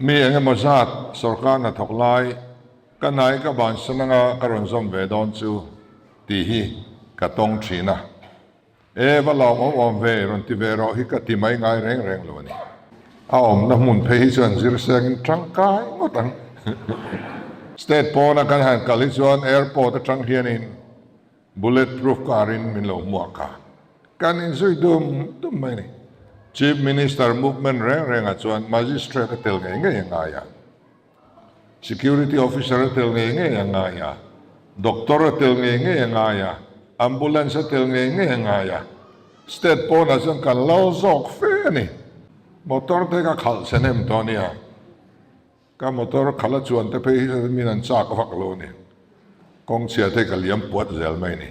Mi eng emaw zat sorkar hnathawk lai ka nai ka bansan anga ka rawn zawm ve dawn chu tih hi ka tawng thin a. E va lawmawm awm ve rawn ti ve rawh hi ka ti mai ngai reng reng lo a ni. A awmna hmun phei hi chuan zir sengin tangkai ngawt ang. State pawna kan han kal hi chuan airport atang hianin Bullet proof car in min lo hmuak a, kan inzui dum dum mai a ni. Chief Minister movement reng rengah chuan Magistrate a tel ngei ngei a ngai a, Security Officer a tel ngei ngei a ngai a, Doctor a tel ngei ngei a ngai a, Ambulance a tel ngei ngei a ngai a, State pawnah chuan kan lal zawk fe a ni. Motor te ka khalh chhe hnem tawh a nia. Ka motor khala chuan te phei hi chuan min an chak vak lo a ni. Kawng chhia te ka liam puat zel mai a ni.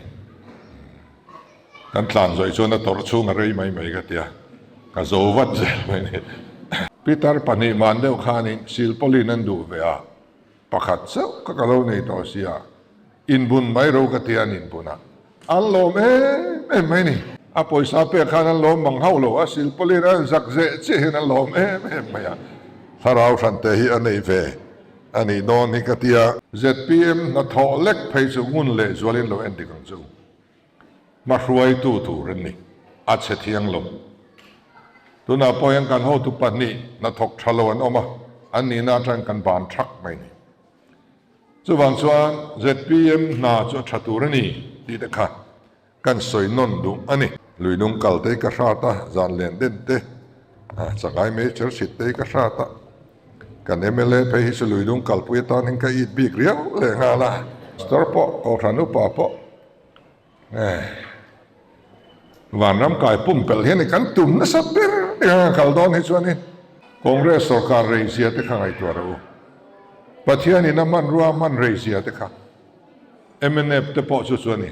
Kan tlan zawih chuan a tawrh chhung a rei mai mai ka ti a, ka zo vat zel mai a ni. Pitar pahnih man deuh khanin silpawlin an duh ve a, pakhat chauh ka ka lo nei tawh sia, inbun mai ro ka ti a an inbun a. An lawm em em mai ni. A pawisa pek khan an lawm mang hauh lo, a silpawlin a zak zeh chiah hian an lawm em em mai a. Thlarau hrante hi a nei ve a nih dawn hi ka ti a. ZPM hnathawh lek phei chu ngun leh zualin lo en dik ang chu. Hmahruaitu tur an ni, a chhe thiang lo. Tunah pawh hian kan hotu pahnih hnathawk tha lo an awm a, an nihna atangin kan ban thak mai ni. Chuvang chuan zpm hna chu a tha tur a ni tih te kha kan sawi nawn duh a ni. Lui nung kal te hi ka hrat a, zan len den te, changai mei cher chhit te hi ka hrat a. Kan mla phei hi chu lui nung kalpui atan hian ka it bik riau leh nghal a. Pastor pawh, Kohhran upa pawh Vanram kai pumpelh hian kan tum nasa ber ber a kal dawn hi chuanin Congress sorkar reizia te kha ngaihtuah rawh u. Pathianin a hmanrua a hman reizia te kha mnf te pawh chu chu a ni.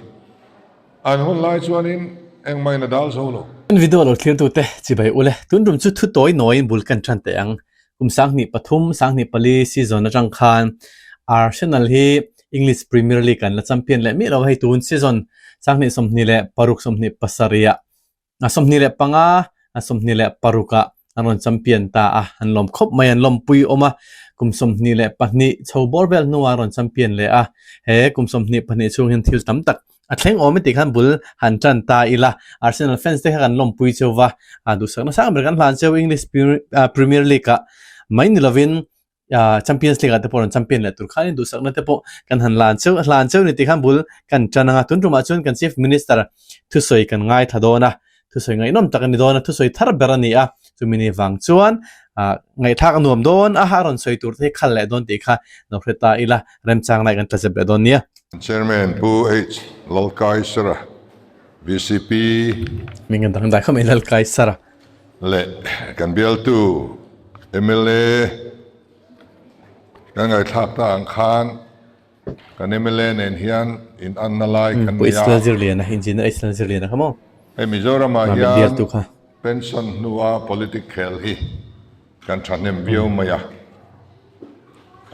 An hun lai chuanin engmah in a dal zo lo. Kan video lo thlirtute chibai ule tun rum chu thu tawi nawiin bul kan tan teh ang. Kum 2003, 2004 season atang khan Arsenal hi English Premier League an la champion leh miah lo a, hei tun season 2026, 27 ah 25, 26 ah an rawn champion ta a, an lawm khawp mai, an lawmpui awm a, kum 22 chho bawr vel hnuah an rawn champion leh a, he kum 22 chhung hian thil tam tak A thleng awm e tih khan bul han tan ta ila, Arsenal fans te kha kan lawmpui cheu va, duhsakna sang ber kan hlan cheu English Premier League ah mai ni lovin Champions League ah te pawh rawn champion leh tur khanin duhsakna te pawh kan han hlan cheu hlan cheu ni tih khan bul kan tan anga tun tumah chuan kan Chief Minister thusawi kan ngaithla dawn a, thusawi ngaihnawm tak a ni dawn a, thusawi thar ber a ni a, chumi ni vang chuan ngaihthlak a nuam dawn a, a rawn sawi tur te hi khal leh dawn tih kha lo hre ta ila, remchang lai kan tla zep leh dawn nia. Chairman Pu H. Lalkaisara, vcp. Hming a dangdai kha mai Lalkaisara. Leh kan bialtu mla kan ngaihthlak ta ang khan kan mla nen hian in anna lai kan Pu nei a. H. Lalzirliana, Engineer H. Lalzirliana kha maw? Hei Mizoramah Mamit hian bialtu kha. pension hnua politic khel hi kan thahnem viau mai a,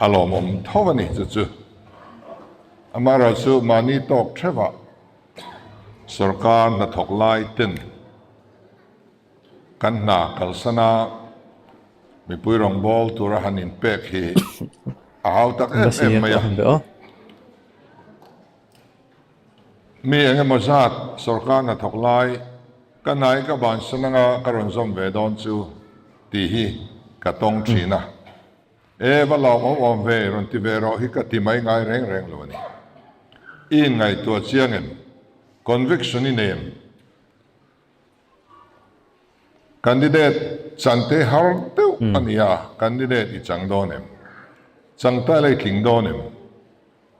a lawmawm tho a ni chu chu. Amaherawhchu mahni tawk theuhah sorkar hnathawk lai ten kan hna kalsana mipui rawngbâwl tura han inpek hi a hau tak em em mai a. Mi eng emaw zat sorkar hnathawk lai ka nai ka bansan anga ka rawn zawm ve dawn chu tih hi ka tawng thin a. E va lawmawm awm ve rawn ti ve rawh hi ka ti mai ngai reng reng lo a ni. I inngaihtuah chiang em? Conviction i nei em? Candidate chante har deuh a ni a, candidate i chang dawn em? Chang ta ila i tling dawn em?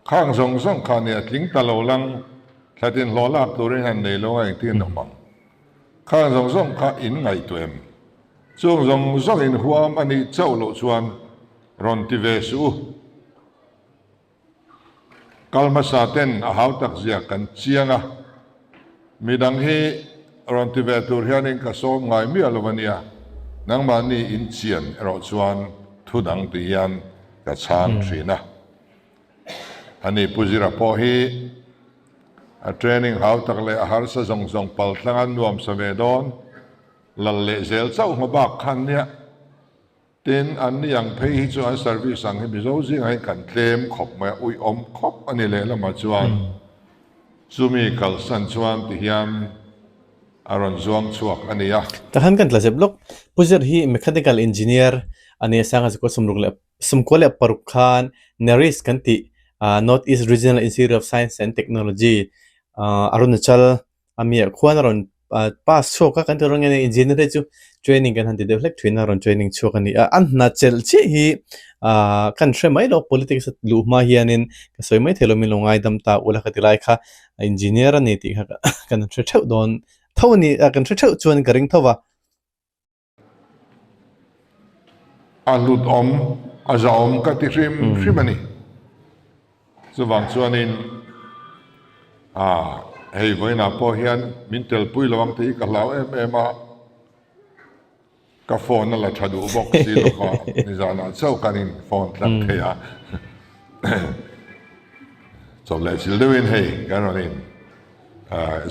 Khang zawng zawng kha nia tling ta lo lang, thlatin hlawh lak turin han nei lo a engtin awm ang? Khang zawng zawng kha in ngaihtuah em? Chung zawng zawng in huam a nih chauh loh chuan rawn ti ve suh u. Kal hmasa ten a hau tak zia kan chiang a, midang hi rawn ti ve tur hianin ka sawm ngai miah lo a nia, nangmahni in chian erawh chuan thu dang ti hian ka chhang thin a. Ani Pu Zira pawh hi a training hau tak leh a harsa zawng zawng pal tlanga nuam sa ve dawn lal leh zel chauh hma bak khan nia. Tin, an ni ang phei hi chu an service ang hi Mizo zingah hian kan tlem khawp mai a, uiawm khawp a ni lehlamah chuan chumi kalsan chuan ti hian a rawn zuang chhuak a ni a. Tahan kan tla zep lawk. Pu Zir hi Mechanical Engineer a ni a, Sangha Zakua sawmruk leh 96 khan NERIST kan tih North East Regional Institute of Science and Technology Arunachal a miah khuan a rawn pass chhuak a kan ti reng a ni engineer te chu training kan han ti deuh hlek thin a rawn training chhuak a ni a an hna chelh chiah hi ahh kan hre mai lo politics a luh hma hianin ka sawi mai thei lo min lo ngaidam ta ula ka ti lai kha engineer a ni tih kha kan hre theuh dawn tho a ni a kan hre theuh chuan ka ring tho va. A hlut awm, a za awm ka ti hrim hrim a ni. Chuvang chuanin ah hei vawiinah pawh hian min telpui lo ang tih hi ka hlau em em a, ka phone a la tha duh bawk si lo va, nizanah chauh kan in phone tlang thei a. Chawp leh chil deuhin hei kan rawn in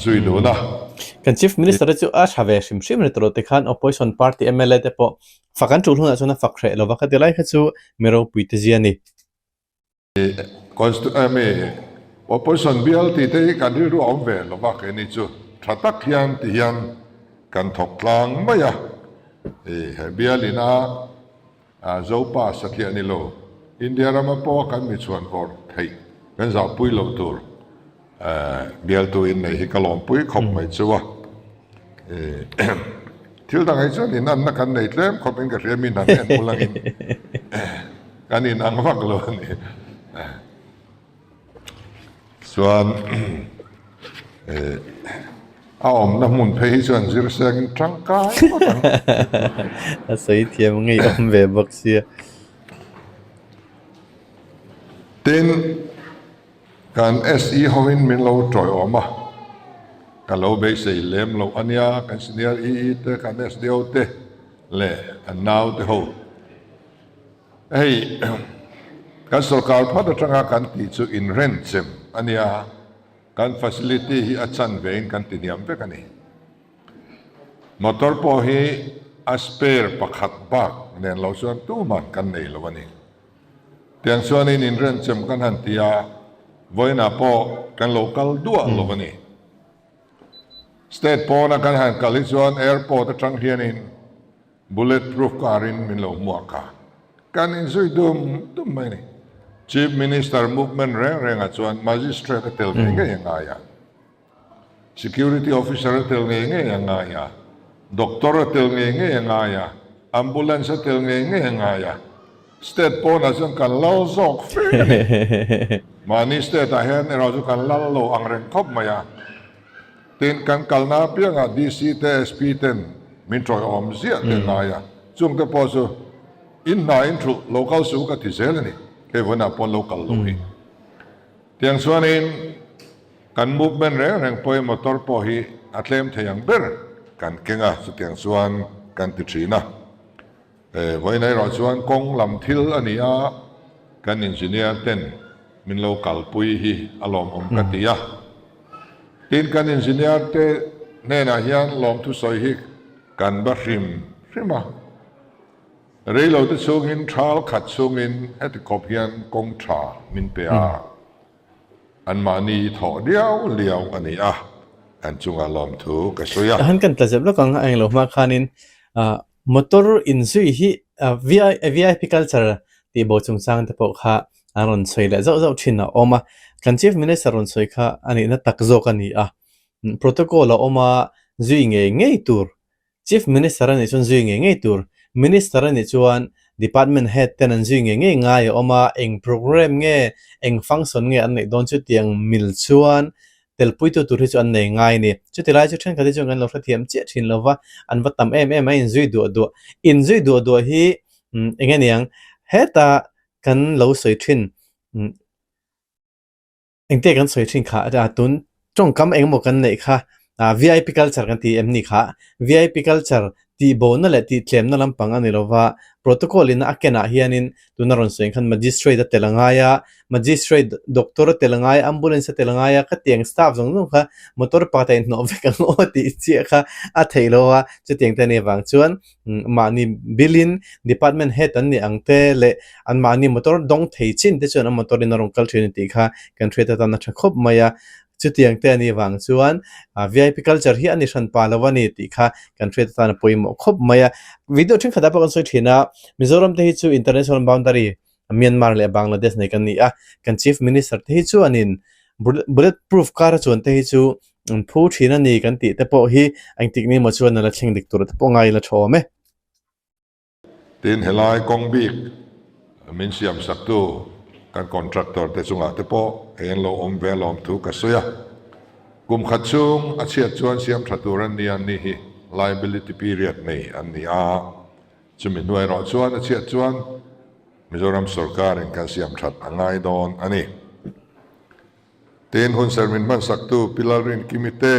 zui dun a. Kan Chief Minister te chu a tha ve hrim hrim ri tawh te khan Opposition Party mla te pawh fak an tul hunah chuan a fak hreh lova khati lai kha chu mi ropui te zia a ni. Opposition bial tih te hi kan rilru a awm ve lova keini chu tha tak hian ti hian kan thawk tlang mai a. He bial ina Zopa satliah ni lo, India rama pawha kan mi chhuan vawrh theih kan zahpui loh tur bialtu in nei hi ka lawmpui khawp mai chu a. Thil dang hi chuan inanna kan nei tlem khawp in ka hria mi hna nen ulangin kan inang vak lo a ni. Chuan a awmna hmun phei hi chuan zir sengin tangkai ngawt ang. A sawi thiam ngei awm ve bawk sia. Tin, kan SE hoin min lo tawiawm a, ka lo beisei lem loh a nia, kan senior EE te, kan SDO te leh an naute ho. Hei kan sorkar phat atanga kan tih chu inrenchem a nia, kan facility hi a chan vein kan ti hniam vek a ni. Motor pawh hi a spare pakhat bak nen lo chuan tuman kan nei lo a ni. Tiang chuanin inrenchem kan han ti a, vawiinah pawh kan lo kal duah lo a ni. State pawna kan han kal hi chuan airport atang hianin Bullet proof car in min lo hmuak a, kan inzui dum dum mai a ni. Chief Minister movement reng rengah chuan Magistrate a tel ngei ngei a ngai a, Security Officer a tel ngei ngei a ngai a, Doctor a tel ngei ngei a ngai a, Ambulance a tel ngei ngei a ngai a, State pawnah chuan kan lal zawk fe a ni. Mahni state ah hian erawh chu kan lal lo ang reng khawp mai a. Tin, kan kalna apiangah DC te SP ten min tawiawm ziah te ngai a, chung te pawh chu in hna in thulh lo kal suh ka ti zel a ni, hei vawiinah pawn lo kal lo hi. Tiang chuanin kan movement reng reng pawhin motor pawh hi a tlem thei ang ber kan keng a, chutiang chuan kan ti thin a. Vawiin erawh chuan kawng lam thil a ni a, kan engineer ten min lo kalpui hi a lawmawm ka ti a. Tin, kan engineer te hnenah hian lawmthu sawi hi kan va hrim hrim a. Reilo te chhungin thal khat chhungin heti khawp hian kawng tha min pe a. Anmahni thawh liau liau a ni a, an chungah lawmthu ka sawi a. Han kan tla zep lawk ang a englo hma khanin motor inzui hi VIP culture tih bo chungchang te pawh kha an rawn sawi leh zauh zauh thin a awm a, kan Chief Minister rawn sawi kha a nihna tak zawk a ni a, protocol a awm a zui ngei ngei tur Chief Minister a nih chuan zui ngei ngei tur, Minister a nih chuan Department Head ten an zui ngei ngei ngai a awm a, eng programme nge, eng function nge an neih dawn chutiang mil chuan telpuitu tur hi chu an nei ngai a ni. Chuti lai chu thenkhat hi chuan kan lo hrethiam chiah thin lo va, an va tam em em a, inzui duah duah. Inzui duah duah hi eng nge niang, heta kan lo sawi thin Engte kan sawi thin kha a tun tawngkam engemaw kan neih kha vip culture kan ti em ni kha vip culture Tihbohna leh tihtlemna lampang a ni lo va, protocol in a kenah hianin tuna rawn sawi ang khan magistrate a tel a ngai a, magistrate doctor a tel a ngai a, ambulance a tel a ngai a, khatiang staff zawng zawng kha motor pakhat a inhnawh vek ang aw tih chiah kha a theih lo a, chutiang te a nih avang chuan mahni bill in department head an nih ang te leh anmahni motor dawng thei chin te chuan a motor in a rawn kal thin a tih kha kan hriat atan a tha khawp mai a. Chutiang te a nih vang chuan vip culture hi a ni hran pa lo a ni tih kha kan hriat atan a pawimawh khawp mai a. Video thenkhatah pawh kan sawi thin a, Mizoram te hi chu international boundary Myanmar leh Bangladesh nei kan ni a, kan Chief Minister te hi chuanin bullet proof car a chuan te hi chu an phu thin a ni kan tih te pawh hi engtik ni emaw chuan a la thleng dik tur te pawh ngai la tha awm e. Tin, helai kawng bik min siam saktu kan contractor te chungah te pawh eng lo awm ve alawm thu ka sawi a. Kum khat chhung a chhiat chuan siam tha tur an ni an ni hi liability period nei an ni a. Chumi hnuai erawh chuan a chhiat chuan Mizoram sorkarin kan siam that a ngai dawn a ni. Tin, hunserh min hman saktu Pi Lalrinkimi te,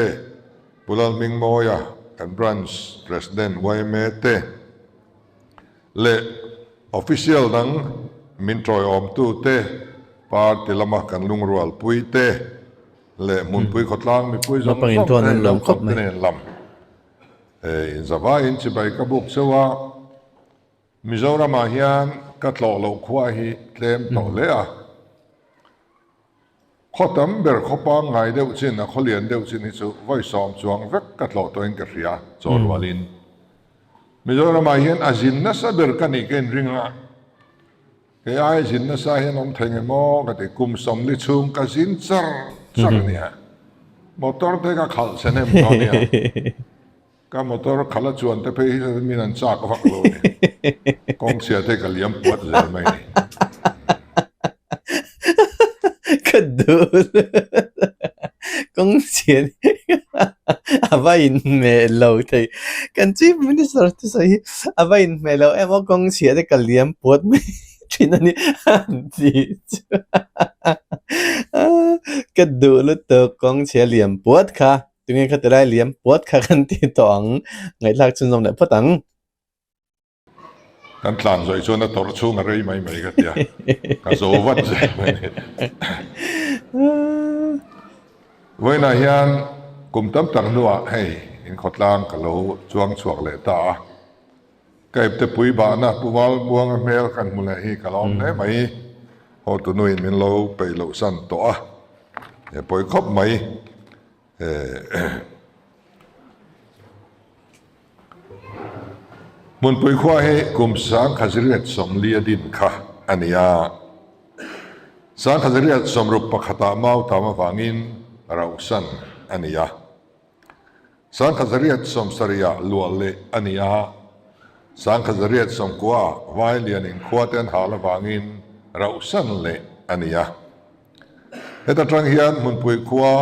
Pu Lalhmingmawia, kan Branch President yma te leh Official dang min tawiawmtu te, Party lama kan lungrualpui te leh hmunpui khawtlang mipui zawng Naupangin zawng tuan te an lawm khawp naupangte mai. nen lam inzavaiin chibai ka buk cheu a. Mizoramah hian ka tlawh loh khua hi tlem tawh hle a. Khaw tam ber khaw pangngai deuh chin a khaw lian deuh chin hi chu vawi sawm chuang vek ka tlawh tawhin ka hria chaw rualin. Mizoramah hian a zin nasa ber ka nih ka inring a, kei ai zin nasa hian awm thei nge maw ka ti, kum 40 chhung ka zin char char a nia, motor te ka khalh chhe hnem tawh a nia. Ka motor khala chuan te phei hi chuan min an chak vak lo a ni. Kawng chhia te ka liam puat zel mai a ni. Ka duh kawng chhia a va inhmeh lo thei. Kan Chief Minister thusawi hi a va inhmeh lo em aw kawng chhia te ka liam puat mai thin a ni an ti chu. Ka duh lutuk kawng chhia liam puat kha. Tunge kha tilai liam puat kha kan ti tawh ang, ngaihthlak chhunzawm leh phawt ang. Kan tlan zawih chuan a tawrh chhung a rei mai mai ka tia, ka zo vat zel mai ni. Vawiinah hian kum tam tak hnuah hei inkhawtlang ka lo chuang chhuak leh ta a, ka ipte pui bahna Pu Valbuanga hmel kan hmu leh hi ka lawm hle mai, hawtunuin min lo peih loh san tawh a, he pawi khawp mai. Hmunpui khua hi kum 1940 din kha a ni a, 1961ah Mautam avangin rauhsan a ni a, 1970ah luah leh a ni a, 1990ah Vailianin khua te an hal avangin rauhsan leh a ni a. Heta tang hian hmunpui khua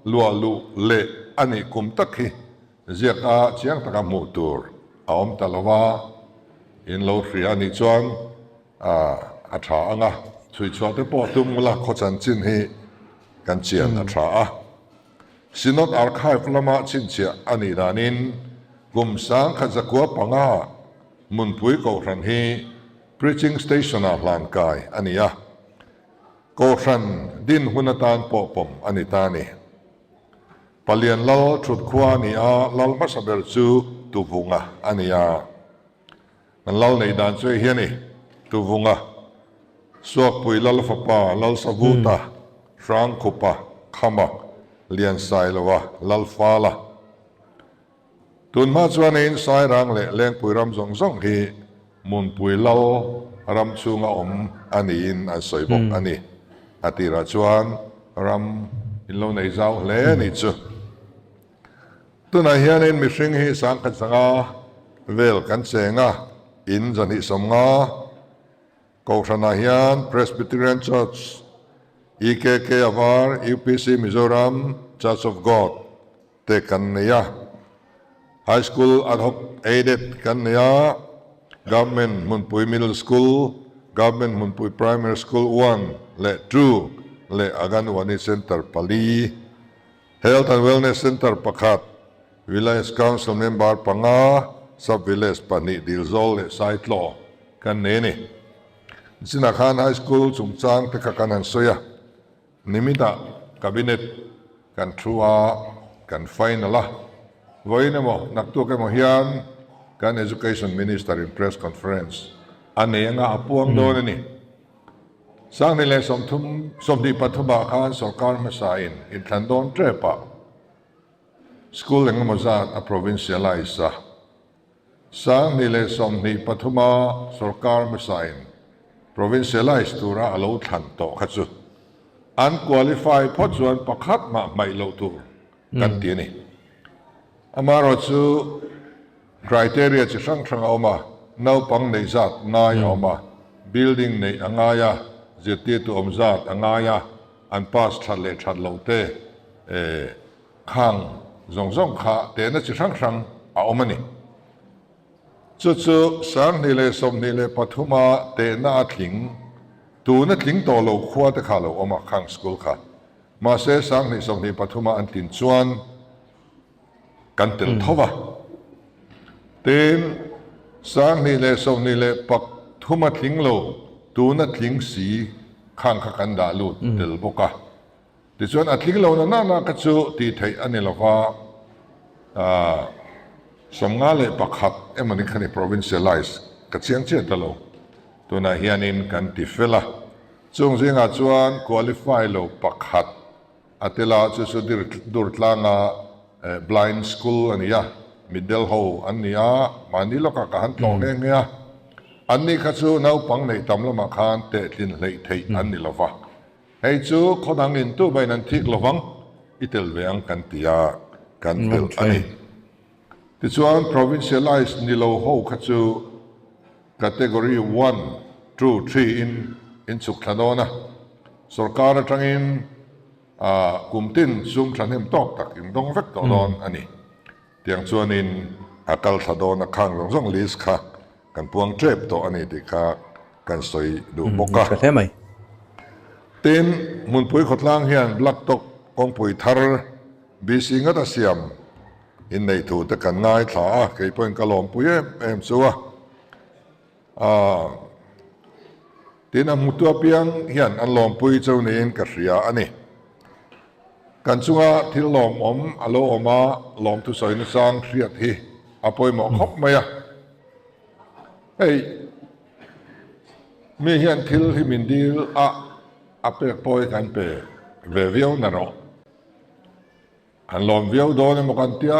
luah luh leh a nih kum tak hi ziak a chiang taka hmuh tur a awm ta lo va, in lo hria a nih chuan a tha ang a, chhuichhuah te pawh tum ula khaw chanchin hi kan chian a tha a. Synod Archive lama chhinchhiah a nih danin kum 1905 hmunpui kohhran hi Preaching Station-ah hlan kai a ni a. Kohhran din hun atan pawh pawm a ni ta a ni. Palian Lal thut khua a ni a, Lal hmasa ber chu Tuvunga a ni a. Kan Lal neih dan chu hei hi a ni, Tuvunga, Suakpui Lal fapa Lal Savuta, Hrangkhupa, Khama, Liansailoa, Lal Fala. Tun hma chuanin Sairang leh Lengpui ram zawng zawng hi Munpui Lal ram chhunga awm a niin an sawi bawk a ni. A tirah chuan ram in lo nei zau hle a nih chu. Tunah hianin mihring hi 1500 vel kan cheng a, in 250 Kohhranah hian Presbyterian Church, EKK Avar, UPC Mizoram, Church of God te kan nei a. High School Ad Hoc Aided kan nei a, Government Hmunpui Middle School, Government Hmunpui Primary School one leh two leh Aganwadi Centre pali, Health and Wellness Centre pakhat, Village Council member panga, Sub-Village pahnih Dilzawl leh Saitlaw kan nei a ni. Nichinah khan High School chungchang te kha kan han sawi a, nimitah Cabinet kan thu a, kan final a. Vawiin emaw, naktuk emaw hian kan Education Minister in Press Conference a nei anga a puang dawn a ni. Sanghnih leh sawmthum, 23 ah khan sawrkar hmasa in inthlan dawn tep ah school engemaw zat a provincialise a. 2023 a sawrkar hmasa in provincialise tura a lo thlan tawh kha chu an qualify phawt chuan pakhat mah hmaih loh tur kan ti a ni. Amaherawhchu Criteria chi hrang hrang a awm a, naupang neih zat ngai a awm a, building neih a ngai a, zirtirtu awm zat a ngai a, an pass that leh that loh te khang zawng zawng kha tehna chi hrang hrang a awm a ni. Chu chu 2023 a tehna a tling, tuna tling tawh lo khua te kha a lo awm a khang school kha. Mahse 2023 a an tlin chuan, Kan tel tho va. Tin, 2023 a tling lo, tuna tling si khang kha kan dah lut tel bawk a. Tichuan a tling lo na nana kha chu tih theih a ni lo va, 51 emawni kha ni provincialize ka chiang chiah ta lo. Tunah hianin kan ti fel a. Chung zingah chuan qualify lo pakhat A tela chu chu Durtlanga Blind School a ni a, mitdel ho an ni a, mahni lawkah ka han tlawh nghe nghe a. Anni kha chu naupang neih tam lamah khan tehtlin hleih theih an ni lo va. Hei chu khaw dang in tu mahin an thik lovang, i tel ve ang kan ti a, kan telh a ni. Tichuan Provincialised ni lo ho kha chu Category one, two, three in in chhuk thla dawn a, sorkar atangin kum tin sum thahnem tawk tak in dawng vek tawh dawn a ni. Tiang chuanin a kal thla dawn a khang zawng zawng list kha kan puang tep tawh a ni tih kha kan sawi duh bawk a. Tin, Hmunpui khawtlang hian Blacktop kawngpui thar BC ngat a siam Inneih thu te kan ngaithla a, kei pawhin ka lawmpui em em chu a. Aaa tin a hmutu apiang hian an lawmpui cheu niin ka hria a ni. Kan chunga thil lawmawm a lo awm a, lawmthu sawi nachang hriat hi a pawimawh khawp mai a. Hei mi hian thil hi min dil a, a pek pawh hi kan pe ve viau na rawh. An lawm viau dawn emaw kan tia,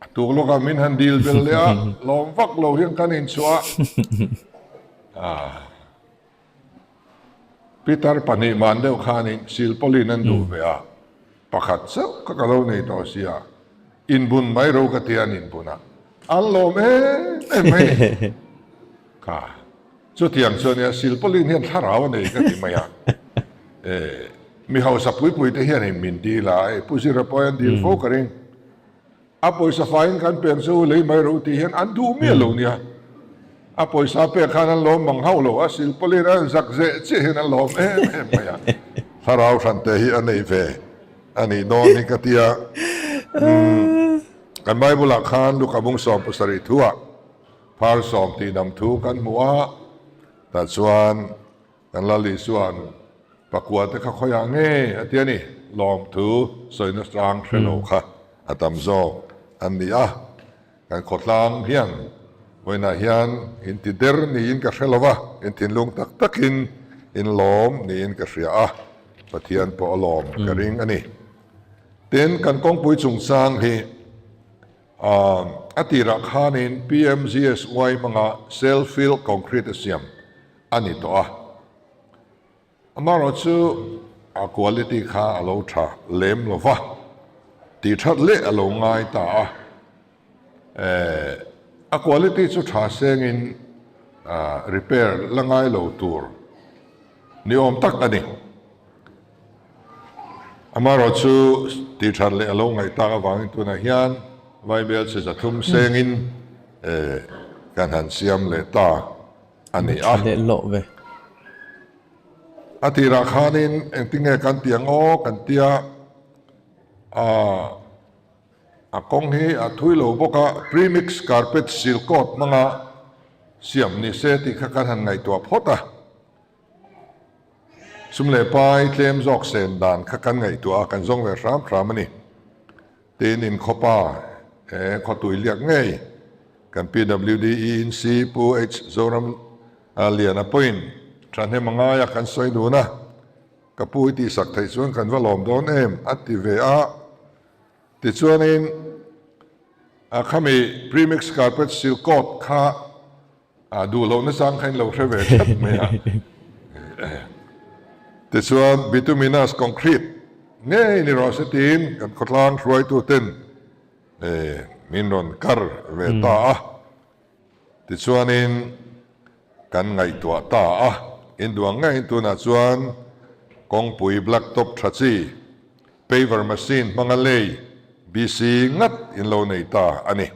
a tuk lawkah min han dil bel leh a, lawm vak lo hian kan inchhuah a. Pitar pahnih man deuh khanin silpawlin an duh ve a, pakhat chauh kha ka lo nei tawh sia, inbun mai ro ka tia an inbun a, an lawm em em mai ni. Kha. Chutiang chu ania, silpawlin hian thlarau a nei ka ti mai a. E, mi hausa pui pui te hian in min dil a, e, Pu Zira pawh hian dil fo ka ring. A pawisa faiin kan peng chu lei mai ro tih hian an duh miah lo nia. A pawisa pek khan an lawm mang hauh lo a, silpawlin an zak zeh chiah hian an lawm em em mai a. Thlarau hran te hi a nei ve a nih dawn hi ka ti a. Umm, kan Bible ah khan Luka bung 17 thu ah, Phar sawm tih dam thu kan hmu a, tah chuan kan Lal Isua'n pakua te kha khawiah nge a ti a ni, lawmthu sawina hrang hre lo kha a tam zawk an ni a, kan khawtlang hian vawiinah hian in ti der niin ka hre lo va, in thinlung tak takin in lawm niin ka hria a, Pathian pawh a lawm ka ring a ni. Tin, kan kawngpui chungchang hi. A tirah khanin PMGSY hmanga cell fill concrete a siam a ni tawh a. Amaherawhchu a quality kha a lo tha lem lo va, tih that leh a lo ngai ta a. A quality chu tha sengin repair la ngai lo tur ni awm tak a ni. Amaherawh chu tih that leh a lo ngaih tak avangin tunah hian Vaibel chi zathum sengin kan han siam leh ta a ni a. A tirah khanin engtinge kan ti ang aw kan tia. A kawng hi a thui lo bawk a, premix carpet seal coat hmanga siam ni se tih kha kan han ngaihtuah phawt a. Sum leh pai tlem zawk sen dan kha kan ngaihtuah a, kan zawng ve hram hram a ni. Tin, inkhawpa he khawtui liak ngei kan PWD ENC Pu H Zoram Liana pawhin thahnem a ngai a kan sawi dun a, ka pu hi tihsak theih chuan kan va lawm dawn em a ti ve a. Tichuanin a khami premix carpet seal coat kha a duh loh nachang kha in lo hre ve tlat mai a. Tichuan bituminous concrete ngei ni rawh se tiin kan khawtlang hruaituten min rawn kar ve ta a. Tichuanin kan ngaihtuah ta a, induang ngeiin tunah chuan kawngpui black top tha chi, paver machine hmanga lei BC ngat in lo nei ta a ni.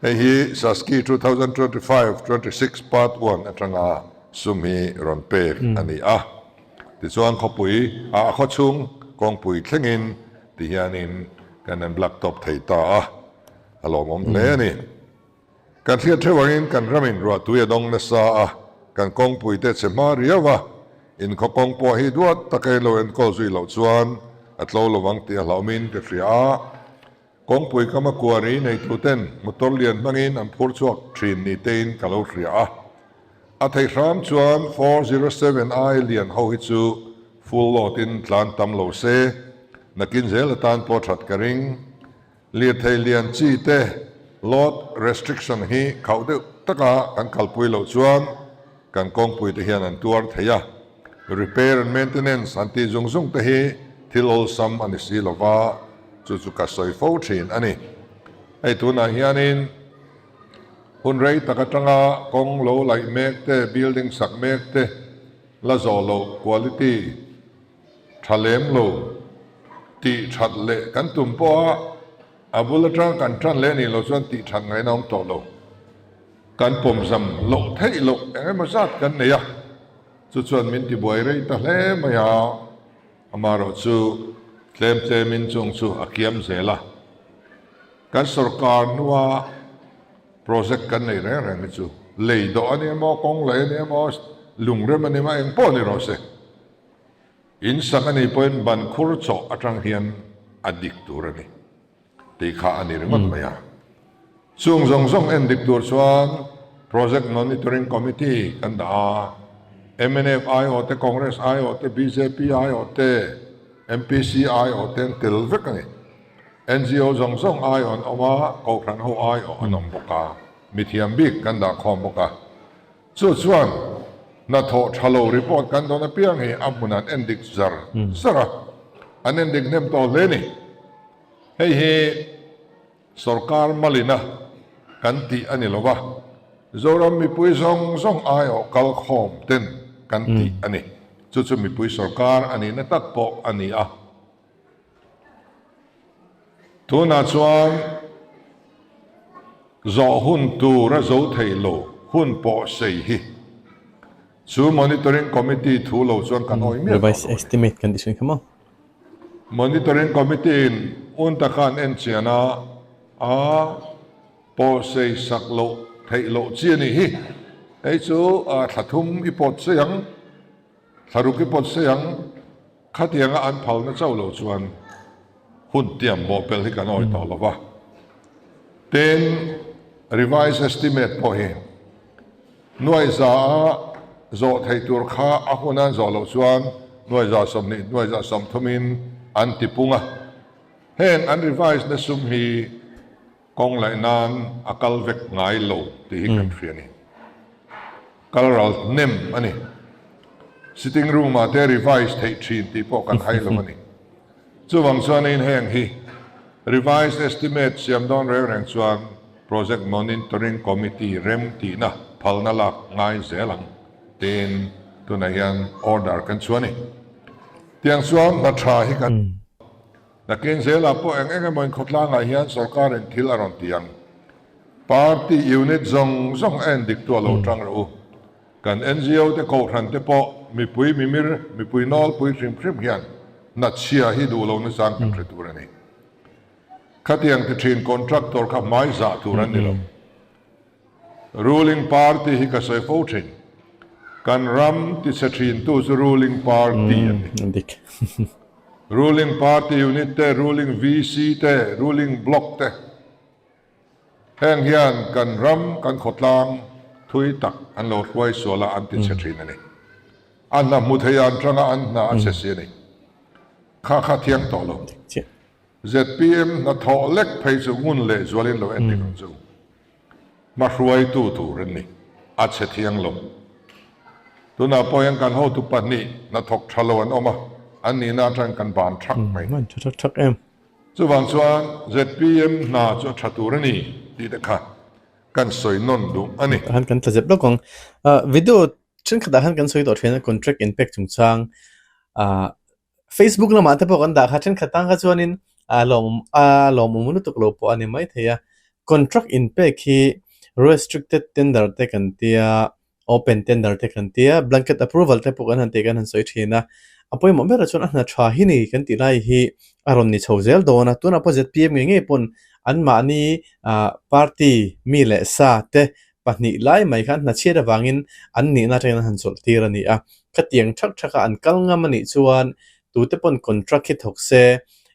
Hei hi Saski 2025, 26 part one atanga sum hi rawn pek a ni a. Tichuan khawpui ah a khawchhung kawngpui thlengin tihianin kan han black top thei ta a. A lawmawm hle a ni. Kan hriat theuh angin kan ramin ruahtui a dawng nasa a, kan kawngpui te chhe hma riau a, inkhaw kawng pawh hi duat taka in lo enkawl zui loh chuan a tlo lo vang tih a hlauhawmin ka hria a. Kawngpui kama kuari neitu ten motor lian hmangin an phur chhuak thin ni tein ka lo hria a. A theih hram chuan 407 ai lian ho hi chu full load in tlan tam lo se, nakin zel atan pawh that ka ring. Lirthei lian chi te load restriction hi khauh deuh taka kan kalpui loh chuan kan kawngpui te hian an tuar thei a, repair and maintenance an tih zung zung te hi thil awlsam a ni si lova, chu chu ka sawi fo thin a ni. Hei tunah hianin hun rei tak atanga kawng lo laih mek te, building sak mek te la zawh loh quality, Tha lem lo tih that leh kan tum pawh a, a bul atang kan tan leh nih loh chuan tih that ngaihna awm tawh lo. Kan pawmzam loh theih loh eng emaw zat kan nei a, chu chuan min tibuai rei ta hle mai a, amaherawh chu tlem tlemin chung chu a kiam zel a. Kan sorkar hnua project kan nei reng reng hi chu lei dawh a ni emaw, kawng lei a ni emaw, lungrem a ni emaw, eng pawh ni rawh se. In sak a nih pawhin ban khur chawh atang hian a dik tur a ni tih kha a ni ringawt mai a. Chung zawng zawng en dik tur chuan Project Monitoring Committee kan dah a, mnf aiawh te, Congress aiawh te, bjp aiawh te, MPC aiawh te an tel vek a ni. NGO zawng zawng aiawh an awm a, Kohhran ho aiawh an awm bawk a, mithiam bik kan dah khawm bawk a. Chu chuan hnathawh tha lo report kan dawn apiang hi a hmun an en dik zar zar a, an en dik hnem tawh hle ni. Hei hi sorkar malina kan tih a ni lo va, Zoram mipui zawng zawng aiawh kal khawm ten kan tih a ni. Chu chu mipui sorkar a nihna tak pawh a ni a. Tunah chuan zawh hun tur a zo thei lo hun pawh sei hi chu Monitoring Committee thu lo chuan kan awih miah tawh Revised lo a ni. estimate kan tih hrin kha maw? Monitoring Committee in un taka an en chian a, a pawh sei sak loh theih loh chi a nih hi. Hei chu thla thum i pawt sei ang, thla ruk i pawt sei ang. Khatianga an phalna chauh loh chuan hun tiam bawhpelh hi kan awih tawh lo va. Tin, revised estimate pawh hi nuaiza a zawh theih tur kha a hun an zawh loh chuan nuaiza 20, nuaiza 30 in an ti pung a. Heng an revise na sum hi Kawng laih nan a kal vek ngai lo tih hi kan hria a ni. Kal ral hnem a ni. Sitting room ah te revise theih thin tih pawh kan hai lo a ni. Chuvang chuanin heng hi revised estimate siam dawn reng reng chuan Project Monitoring Committee rem tihna phalna lak ngai zel ang tiin tunah hian order kan chhuah a ni. Tiang chuan hna tha hi kan. Nakin zelah pawh eng eng emaw inkhawtlangah hian sorkarin thil a rawn ti ang. Party unit zawng zawng a en dik tu a lo tang rawh u. Kan NGO te kohhran te pawh mipui mimir, mipui nawlpui hrim hrim hian hnachhia hi duh lo nachang kan hre tur a ni. Khatiang ti thin contractor kha hmai zah tur an ni lo. Ruling party hi ka sawi fo thin. Kan ram ti chhe thin tu chu ruling party an ni. Ruling party unit te, ruling VC te, ruling block te heng hian kan ram, kan khawtlang thui tak an lo hruai sual a, an ti chhe thin a ni. A hna hmu thei an tanga an hna a chhe si a ni. Kha kha thiang tawh lo. Zpm hnathawh lek phei chu ngun leh zualin lo endik ang chu. Hmahruaitu tur an ni. A chhe thiang lo. Tunah pawh hian kan hotu pahnih hnathawk tha lo an awm a, an nihna atangin kan ban thak mai. Ban tha thak thak em. Chuvang chuan zpm hna chu a tha tur a ni tih te kha kan sawi nawn duh a ni. Han kan tla zep lawk ang. Video thenkhatah khan kan sawi tawh thin a contract inpek chungchang Facebook lamah te pawh kan dah kha thenkhat tan kha chuanin a lawmawm a lawmawm lutuk lo pawh a ni maithei a contract inpek hi restricted tender te kan tia open tender te kan tia blanket approval te pawh kan han tih kan han sawi thin a a pawimawh berah chuan a hna tha hi ni kan tih lai hi a rawn ni chho zel dawn a tunah pawh zpm ngei ngei pawn anmahni ah party mi leh sa te pahnih lai mai khan hna chhiat avangin an nihna atangin an han chawlh tir a ni a. Khatiang thak thaka an kal ngam a nih chuan tute pawn contract hi thawk se,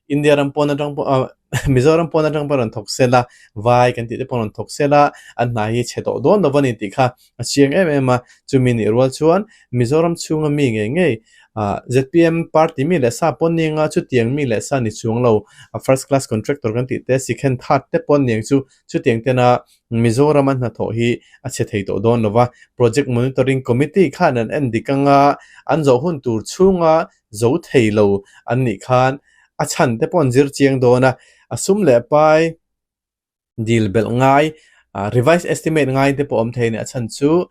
India ram pawn atang pawh ah Mizoram pawn atang pawh rawn thawk se la, vai kan tih te pawn rawn thawk se la, an hna hi chhe tawh dawn lo a ni tih kha a chiang em em a. Chumi nih rual chuan Mizoram chhunga mi ngei ngei ah zpm party mi leh sa pawn ni anga chutiang mi leh sa ni chuang lo first class contractor kan tih te second third te pawn ni ang chu chutiang tena Mizorama hnathawh hi a chhe thei tawh dawn lo va, Project Monitoring Committee khan an en dik anga an zawh hun tur chhunga zo thei lo an nih khan a chhan te pawh an zir chiang dawn a, a sum leh pai dil belh ngai, revise estimate ngai te pawh awm thei a ni. A chhan chu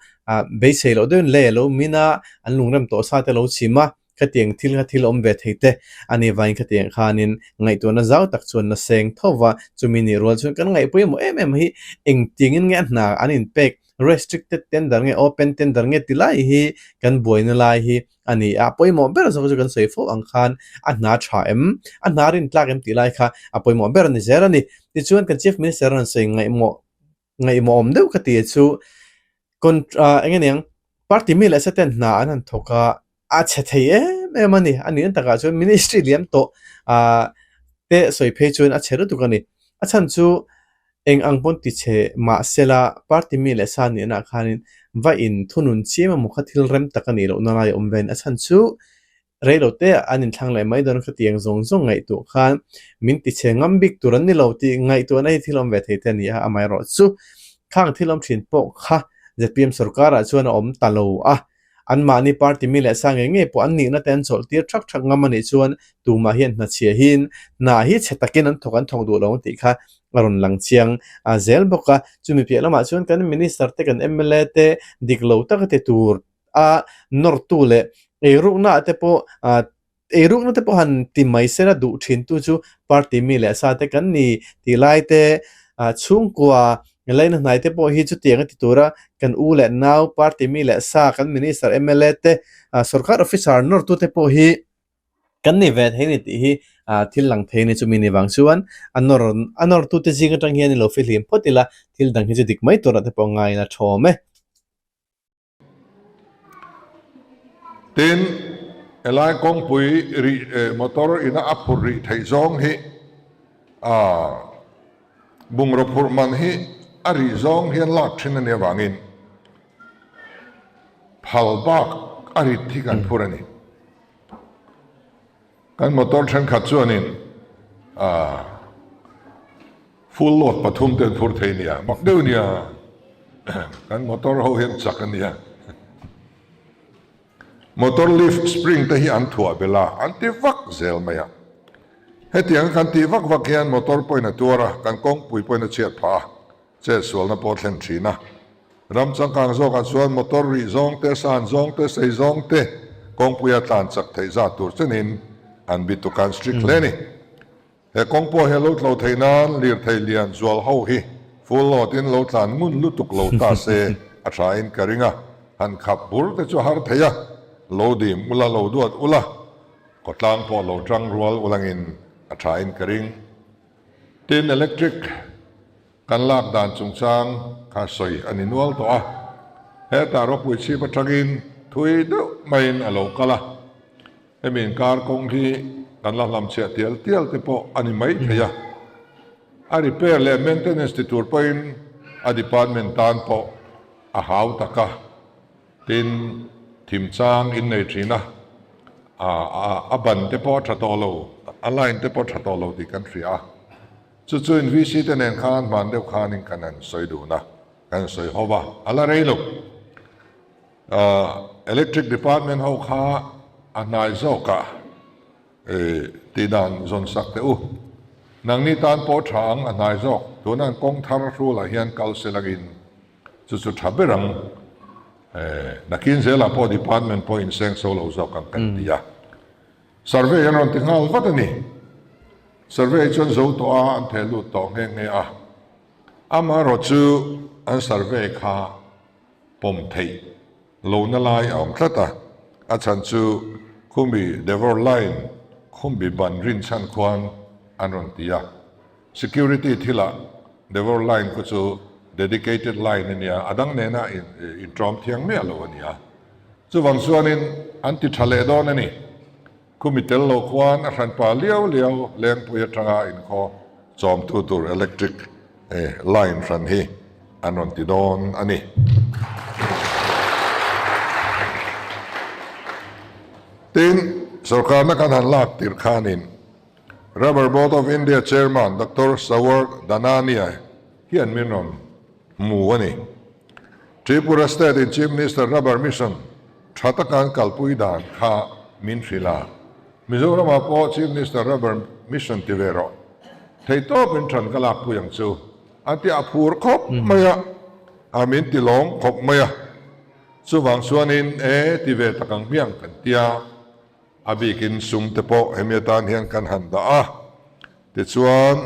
beisei loh deuhin lei a lo min a, an lungrem tawh sa te lo chim a. Khatiang thil kha thil awm ve thei te a ni vangin khatiang khanin ngaihtuahna zau tak chuan na seng tho va, chumi nih rual chuan kan ngaih pawimawh em em hi engtiangin nge a hna an inpek, restricted tender nge open tender nge ti lai hi kan buaina lai hi a ni a, pawimawh ber zawk chu kan sawi fo ang khan a hna tha em, a hna rintlak em tih lai kha a pawimawh ber a ni zel a ni. Tichuan kan Chief Minister a rawn sawi ngaihmawh ngaihmawh awm deuh ka ti chu ah eng aniang party mi leh seten hna an han thawk a a chhe thei em em a ni a nih takah chuan ministry liam tawh ah te sawi phei chuan a chhe lutuk a ni a chhan chu eng ang pawn ti chhe mahsela party mi leh sa nihna ah khanin va in thunun chiam emaw kha thil rem tak a nih lohna lai a awm ve a ni a chhan chu Rei lo te an inthlang leh mai dawn khatiang zawng zawng ngaihtuah khan min tichhe ngam bik tur an ni lo tih ngaihtuahna hi thil awm ve thei te a ni a, amaherawh chu khang thil awm thin pawh kha zpm sorkarah chuan a awm ta lo a, anmahni party mi leh sa ngei ngei pawh an nihna te an chawlh tir thak thak ngam a nih chuan tumah hian hnachhia hiin hna hi chhe takin an thawk an thawk duh lo ang tih kha a rawn lang chiang zel bawk a, chumi piah lamah chuan kan minister te kan mla te dik lo taka ti tur a nawrtu leh eirukna te pawh ah eirukna te pawh han ti mai sela duh thin tu chu party mi leh sa te kan ni tih lai te ah chhungkua laina hnai te pawh hi chutiang a ti tura kan u leh nau party mi leh sa kan minister mla te ah sorkar officer nawrtu te pawh hi kan ni ve thei a ni tih hi ah thil lang thei a ni chumi ni vang chuan a nawr a nawrtu te zing atang hian ilo fihlim phawt ila thil dang hi chu dik mai turah te pawh ngaiin a thawm e. Tin, helai kawngpui rih motor ina a phurh rih theih zawng hi bungraw phurh man hi a rih zawng hian lak thin a nih avangin phal bak a rit hi kan phur a ni. Kan motor thenkhat chuanin full load pathum te an phur thei nia, mak deuh nia, kan motor ho hian chak a nia. Motor lift spring te hi an thuah belh a, an ti vak zel mai a. Hetianga kan tih vak vak hian motor pawhin a tuar a, kan kawngpui pawhin a chhiat phah a, chetsualna pawh a thlen thin a. Ram changkang zawkah chuan motor rih zawng te, san zawng te, sei zawng te kawngpuia tlan chak theih zat tur chenin an bi tuk a, an strict hle a ni. He kawng pawh hi a lo tlo theih nan lirthei lian zual ho hi full load in lo tlan ngun lutuk lo ta se a tha in ka ring a, han khap bur te chu a har thei a, lo dim ula lo duat ula, khawtlang pawh lo tang rual ulangin a tha in ka ring. Tin, electric kan lak dan chungchang kha sawi a ni nual tawh a, hetah ropui chhip atangin thui deuh maiin a lo kal a, hemi inkar kawng hi kan la hlamchhiah tial tial te pawh a ni mai thei a, a repair leh maintenance ti tur pawhin a department tan pawh a hau tak a. Tin, thim chang in nei thin a, a ban te pawh a tha tawh lo, a line te pawh a tha tawh lo tih kan hria a. Chu chu in VC te nen khan hman deuh khanin kan han sawi dun a, kan han sawi ho va, a la rei lo. Electric department ho kha a hnai zawkah tih dan zawn sak teh u. Nangni tan pawh tha ang a hnai zawk, tuna an kawng thar hrulah hian kal se langin Chu chu tha ber ang. Nakin zelah pawh department pawh inseng so lo zawk ang kan ti a. Survey an rawn ti nghal vat a ni. Survey chuan zo tawh a, an theh lut tawh nghe nghe a. Amaherawh chu an survey kha pawm theih lohna lai a awm tlat a. A chhan chu khumi Devor line khumbi ban rinchhan khuan an rawn ti a. Security thilah Devor line khu chu dedicated line a nia, a dang nena inṭawm thiang miah lo a nia. Chuvang chuanin an ti ṭha leh dawn a ni. Khumi tel lo khuan a hranpa liau liau Lengpui aṭanga inkhaw chawmtu tur electric line hran hi an rawn ti dawn a ni. Tin, sorkarna kan han lak tirh khanin Rubber Board of India Chairman Doctor Sawar Dhanania hian min rawn hmu a ni. Tripura State in Chief Minister Rubber Mission tha taka an kalpui dan kha min hrilh a, Mizoramah pawh Chief Minister Rubber Mission ti ve rawh, theihtawpin than ka lakpui ang chu an ti a phur khawp mai a, a min ti lawm khawp mai a, chuvang chuanin e ti ve tak ang hmiang kan tia. A bikin sum te pawh hemi atan hian kan han dah a, tichuan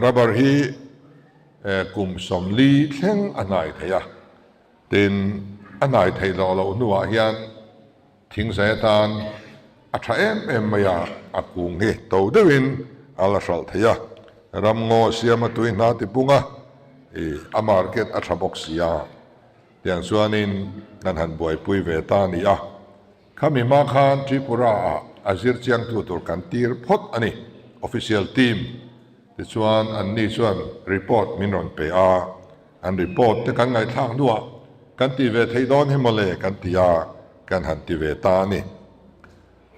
rubber hi kum 40 thleng a hnai thei a, tin a hnai theih loh loh hnuah hian thingzai atan a tha em em mai a, a kung hi to deuhin a la hralh thei a, ramngaw siama tui hna tipung a, a market a tha bawk si a, tiang chuanin kan han buaipui ve ta a ni a. Khami hma khan Tripura ah a zir chiangtu tur kan tir phawt a ni, official team. Tichuan anni chuan report min rawn pe a, an report te kan ngaihthlak hnuah kan ti ve theih dawn hi mawle kan ti a, kan han ti ve ta a ni.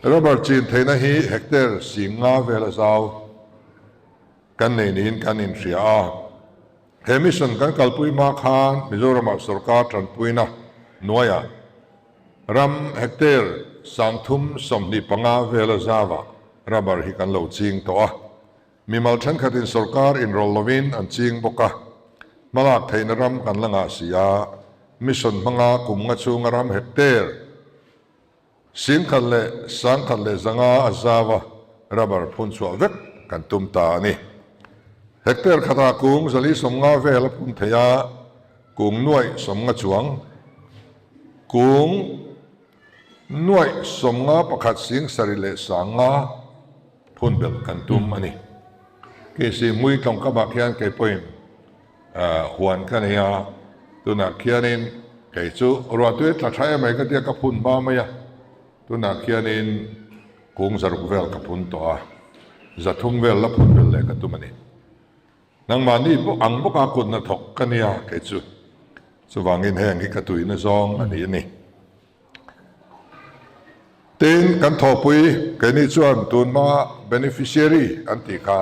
Rubber chin theihna hi hectare 50 vel a zau kan nei niin kan inhria a. He mission kan kalpui hma khan Mizoramah sorkar tanpuina hnuaiah ram hectare 325 vela zauah rubber hi kan lo ching tawh a. Mimal thenkhatin sorkar inrawlh lovin an ching bawk a. Hmalak theihna ram kan la ngah si a, mission hmanga kum nga chhunga ram hectare 11,105 a zau a, rubber phun chhuah vek kan tum ta a ni. Hectare khatah kung 450 vel a phun thei a, kung 90 chuang, kung 91 705 phun belh kan tum a ni. Keisi hmui tlawngkamah khian kei pawhin huan ka nei a, tunah khianin kei chu ruahtui a tla tha em mai ka tia ka phun hma mai a, tunah khianin kung 600 vel ka phun tawh a, 300 vel la phun belh leh ka tum a ni. Nangmahni pawh ang bawka kut hnathawk ka nia kei chu, chuvangin heng hi ka tuina zawng a ni a ni. Tin, kan thawhpui keini chuan tunhma beneficiary an tih kha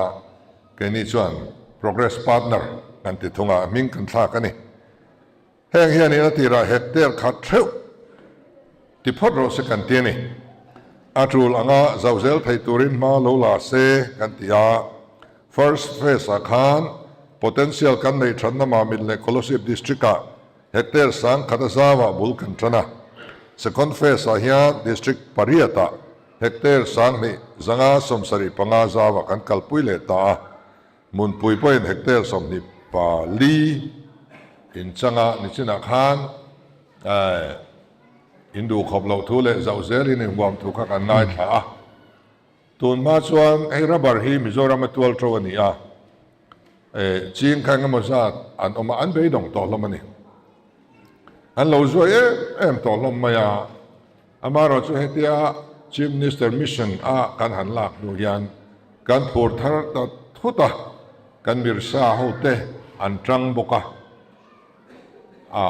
keini chuan progress partner kan ti thung a, hming kan thlak a ni. Heng hianin a tirah hectare khat theuh ti phawt rawh se kan ti a ni. A tul anga zau zel thei turin hma lo la se kan ti a, first phase ah khan potential kan neih thatna Mamit leh Kolasib district ah Hectare 10,000 a zauah bul kan tan a, second phase ah hian district pariat ah hectare 2575 zauah kan kalpui leh ta a, hmunpui pawhin hectare 24 inchanga nichinah khan in duhkhawp loh thu leh zauh zelin inhuam thu kha kan ngaithla a. Tun hma chuan hei rubber hi Mizoram a tual to a ni a. Ching kha engemaw zat an awm a, an beidawng tawh hlawm a ni. An lo zuai em em tawh hlawm mai a, amaherawh chu hetia Chief Minister mission a kan han lak hnu hian kan phur thar ta thut a, kan mirsa ho te an tang bawk a. A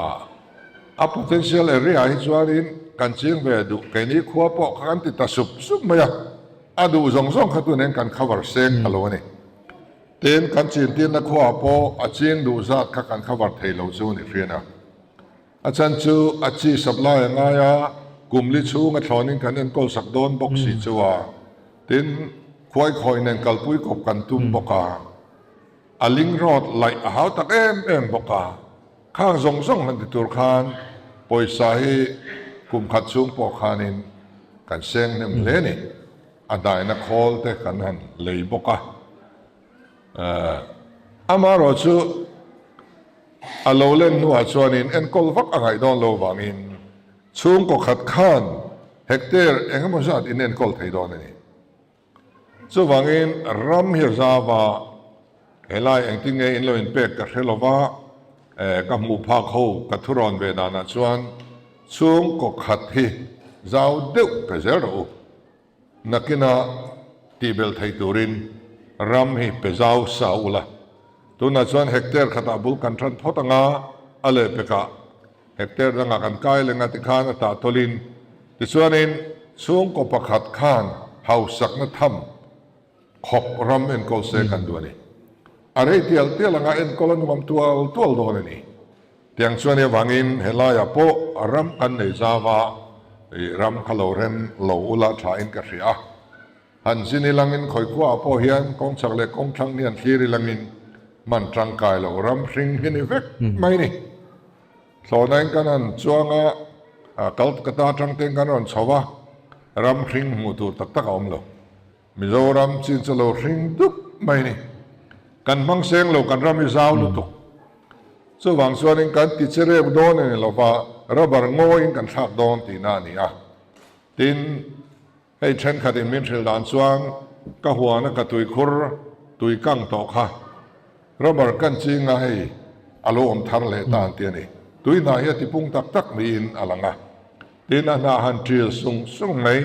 a potential area ah hi chuanin kan ching ve duh keini khua pawh kha kan ti ta sup sup mai a, a duh zawng zawng kha tu nen kan cover seng ta lo a ni. Tin, kan chintirna khuaah pawh a ching duh zat kha kan cover thei lo chu a ni hrian a. A chhan chu a chi supply a ngai a, kum li chhung a thlawnin kan enkawl sak dawn bawk si chu a. Tin, khuaikhawi nen kalpui kawp kan tum bawk a. A ling rawt laih a hau tak em em bawk a, khang zawng zawng han ti tur khan pawisa hi kum khat chhung pawh khanin kan seng hnem hle ni. A daina khawl te kan han lei bawk a, amaherawh chu a lo len hnuah chuanin enkawl vak a ngaih dawn lo vangin chhungkaw khat khan hectare eng emaw zat in enkawl thei dawn a ni. Chuvangin ram hi a zau a, helai engtin nge in lo inpek ka hre lo va, ka hmuh phak ho ka thurawn ve danah chuan chhungkaw khat hi zau deuh pe zel rawh u. Nakina tihbelh thei turin ram hi pe zau sa ula. Tunah chuan hectare khatah bul kan tan phawt anga a lehpekah Hectare dangah kan kai leng a tikhan a tah tawlhin tichuanin chhungkaw pakhat khan hausakna tham khawp ram enkawl se kan duh a ni. A rei tial tial anga enkawl a nuam tual tual dawn a ni. Tiang chuan i avangin helaiah pawh ram kan nei zau a, ram kha lo rem lo ula thain ka hria a. Han zin ilangin khawi khuaah pawh hian kawng chak leh kawng thlang hi an thlir ilangin hman tangkai loh ram hring hi ni vek mai ni. Thlawhnain kan han chuang a, Calcutta atang ten kan rawn chho a, ram hring hmuh tur tak tak a awm lo. Mizoram chin chu lo hring dup mai ni. Kan hmang seng lo kan ram hi zau lutuk. Chuvang chuanin kan ti che reuh dawn a ni lova, rubber ngawiin kan thlak dawn tihna a ni a. Tin. Hei thenkhatin min hrilh dan chuan ka huana ka tuikhur tui kang tawh kha rubber kan chinga hei a lo awm thar leh ta an ti a ni. Tui hnah hi a tipung tak tak niin a lang a. Tin a hnah han ṭil sung sung mai,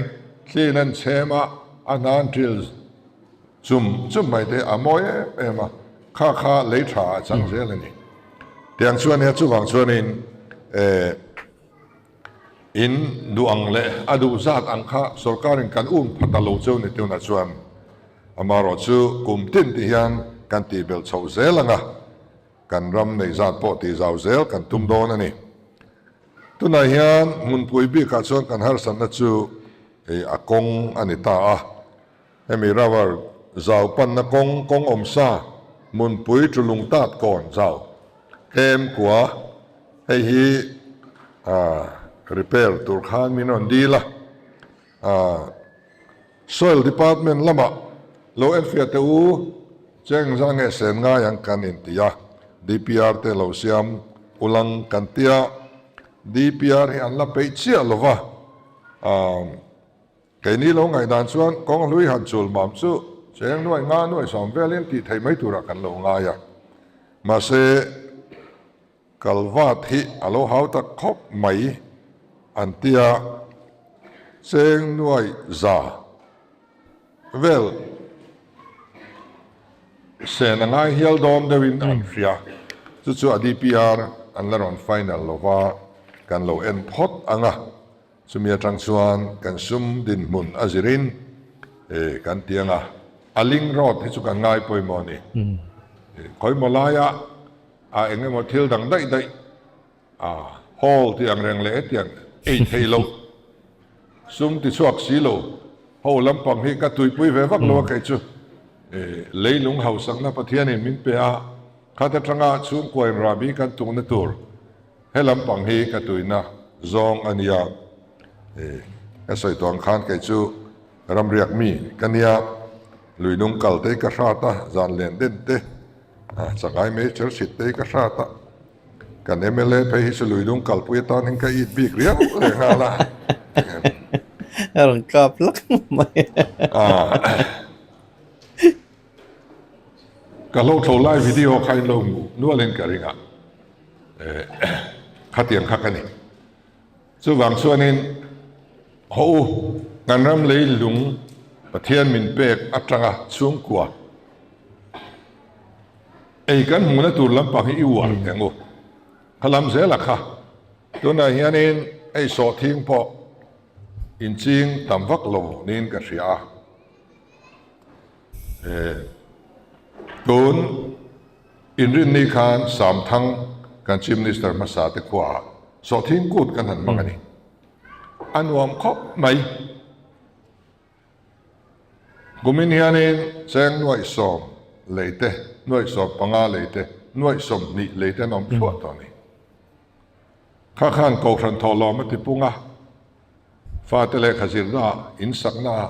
thliin an chhem a, a hnah an ṭil chum chum mai te a mawi em em a, kha kha lei tha ah a chang zel a ni. Tiang chuan nia chuvang chuanin eh. In duh ang leh a duh zat ang kha sorkarin kan um pha ta lo cheu ni tunah chuan amaherawh chu kum tin ti hian kan tih belh chhoh zel ang a, kan ram nei zat pawh tih zau zel kan tum dawn a ni. Tunah hian hmunpui bikah chuan kan harsatna chu a kawng a ni ta a, hemi rubber zau panna kawng kawng awmsa hmunpui tulung tat kawn zau Tlem kua hei hi repair tur khan min rawn dil a, Soil Department lamah lo enfiah teh u, cheng zah nge sen ngai ang kan inti a, DPR te lo siam ulang kan tia, DPR hi an la peih chiah lo va. Keini lo ngaihdan chuan kawng hlui han chul mam chu cheng nuai nga nuai sawm velin tih theih mai turah kan lo ngai a. Mahse, kalvat hi a lo hau tak khawp mai an tia cheng nuai za vel sen a ngai hial dawn deuhin an hria. Chu chu a DPR an la rawn final lova kan lo en phawt ang a. Chumi atang chuan kan sum dinhmun a zirin kan ti ang a, a link road hi chu kan ngai pawimawh a ni. Khawimaw laia a eng emaw thil dang daih daih a hall tih ang reng leh hetiang ei theih loh, sum ti chhuak si lo ho lampang hi ka tuipui ve vak lo a kei chu. Leilung hausakna Pathianin min pe a, khat atanga chhungkuain rahbi kan tukna tur He lampang hi ka tuina zawng a nia, ka sawi tawh ang khan kei chu ramriak mi ka nia, lui nung kal te hi ka hrat a, zan len den te, changai mei cher chhit te hi ka hrat a, kan mla phei hi chu lui nung kalpui atan hian ka it bik riau leh nghal a. A rawn kap lak mai. Ka hlo thlo lai video kha in lo hmuh nualin ka ring a, khatiang kha ka ni. Chuvang chuanin haw u, kan ram lei lung Pathian min pek atanga chhungkua ei kan hmuhna tur lampang hi i uar teng u. Kha lam zela kha tunah hianin ei sawhthing pawh inching tam vak lo niin ka hria a. Tun inrinni khan Samthang kan Chief Minister hmasa te khuaah sawhthing kut kan han hmang a ni. A nuam khawp mai. Kumin hianin cheng nuaihsawm lei te, nuaihsawm panga lei te, nuaihsawm hnih lei te an awm thluah tawh a ni. Kha khan Kohhran thawhlawm a ti pung a, fate lehkha zirnaah, insaknaah,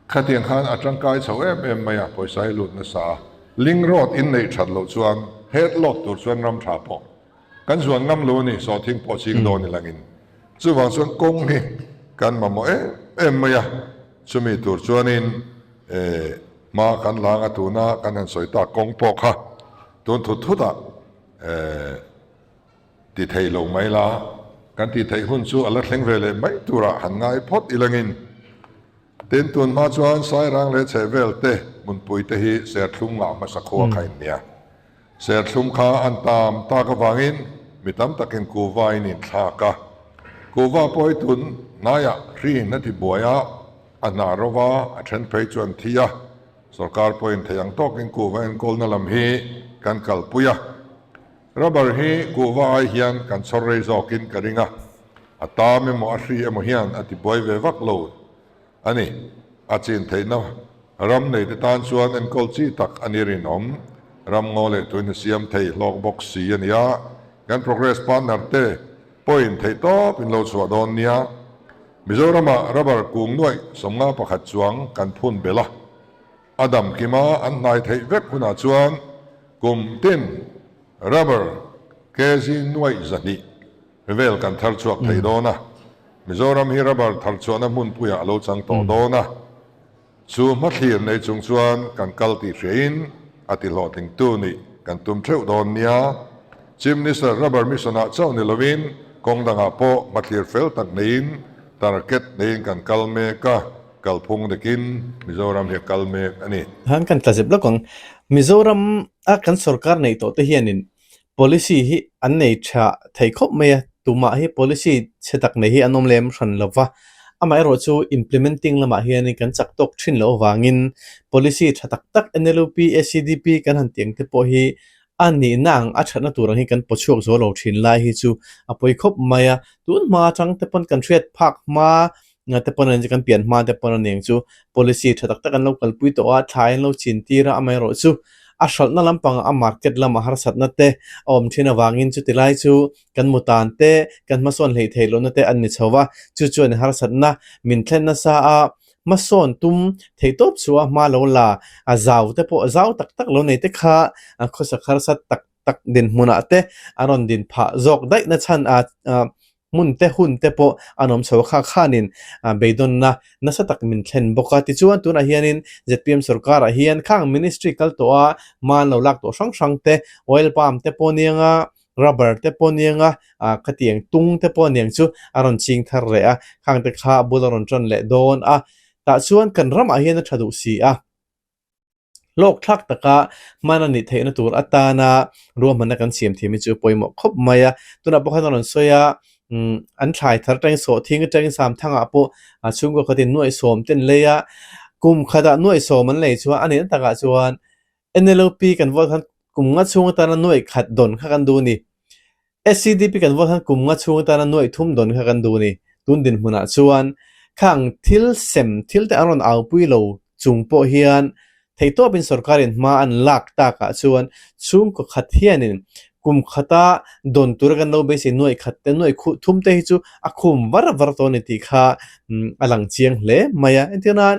Khatiang khan a tangkai chho em em mai a, pawisa hi lut nasa a. Link road in neih that loh chuan head load tur chuan ram tha pawh kan zuan ngam lo a ni, sawhthing pawh ching dawn i langin. Chuvang chuan kawng hi kan mamawh em em mai a, chumi tur chuanin hma kan la anga tuna kan han sawi tak kawng pawh kha tun thut thutah ti thei lo mai la, kan tih theih hun chu a la thleng ve leh mai turah han ngai phawt i langin. Tin, tun hma chuan Sairang leh chhehvel te hmunpui te hi serthlum ngah hmasa khua kha in nia. Serthlum kha an tam tak avangin mi tam takin kuhva in inthlak a. Kuhva pawh hi tun hnaiah hriin a ti buai a, a hna ro va, a then phei chu an thi a. Sorkar pawhin thei ang tawkin kuhva enkawlna lam hi kan kalpui a. Rubber hi kuhva ai hian kan chhawr rei zawkin ka ring a, a tam emaw a hri emaw hian a ti buai ve vak lo a ni. A chin theihna ram neite tan chuan enkawl chi tak a ni rinawm. Ram ngaw leh tuihna siam thei hlawk bawk si a ni a, kan progress partner te pawhin theih tawp in lo chhuah dawn nia. Mizoramah rubber kung nuaih 51 chuang kan phun belh a. A dam kima an hnai theih vek hunah chuan kum tin rubber kg nuaih 200 vel kan thar chhuak thei dawn a. Mizoram hi rubber thar chhuahna hmunpuiah a lo chang tawh dawn a. Chu hmathlir nei chung chuan kan kal tih hriain a ti hlawhtlingtu nih kan tum theuh dawn nia. Chief Minister rubber mission ah chauh ni lovin kawng dangah pawh hmathlir fel tak neiin target neiin kan kal mek a. Kalphung dikin Mizoram hi a kal mek a ni. Han kan tla zep lawk ang. Mizoram a kan sorkar neih tawh te hianin policy hi an nei tha thei khawp mai a, tumah hi policy chhe tak nei hi an awm lem hran lo va. Amaherawh chu implementing lamah hianin kan chak tawk thin loh avangin policy tha tak tak NLUP, ACDP kan han tih ang te pawh hi a nihna ang a thatna tur ang hi kan paw chhuak zo lo thin lai hi chu a pawi khawp mai a. Tun hma atang te pawn kan hriat phak hma Nga te pawn an kan pian hma te pawn a ning chu policy tha tak tak an lo kalpui tawh a, thlai an lo chin tir a, amaherawh chu a hralhna lampang a market lama harsatna te a awm thin avangin chuti lai chu kan mutan te kan hmasawn hleih theih lohna te an ni chho va, chu chuan harsatna min thlen nasa a, hmasawn tum theih tawp chu a hma lo la a zau te pawh zau tak tak lo nei te kha khawsak harsat tak tak dinhmunah te a rawn din phah zawk daih na chhan a hmun te hun te pawh an awm chho a kha khanin beidawnna nasa tak min thlen bawk a tichuan tunah hianin zpm sorkarah hian khang ministry kal tawh a hma an lo lak tawh hrang hrang te oil palm te pawh aniang a rubber te pawh aniang a ah khatiang tung te pawh aniang chu a rawn ching thar leh a khang te kha a bul a rawn tan leh dawn a tah chuan kan ramah hian a tha duh si a. Hlawk thlak taka hman a nih theihna tur atana ruahmanna kan siam thiam hi chu pawimawh khawp mai a. Tunah pawh khan a rawn sawi a, umm an thlai thar atangin sawhthing atangin Samthangah pawh chhungkaw khatin nuaihsawm te an lei a, kum khatah nuaihsawm an lei chuan a nihna takah chuan NLUP kan vote khan kum nga chhung atana nuaih khat dawn kha kan duh a ni. SCDP kan vote khan kum nga chhung atana nuaih thum dawn kha kan duh a ni. Tun dinhmunah chuan khang thil sem thil te an rawn aupui lo chung pawh hian theihtawpin sorkarin hma an lak takah chuan chhungkaw khat hianin kum khata dawn tura kan lo beisei nuaih khat te nuaih khuh thum te hi chu a khum var var tawh a ni tih kha a lang chiang hle mai a. Entirnan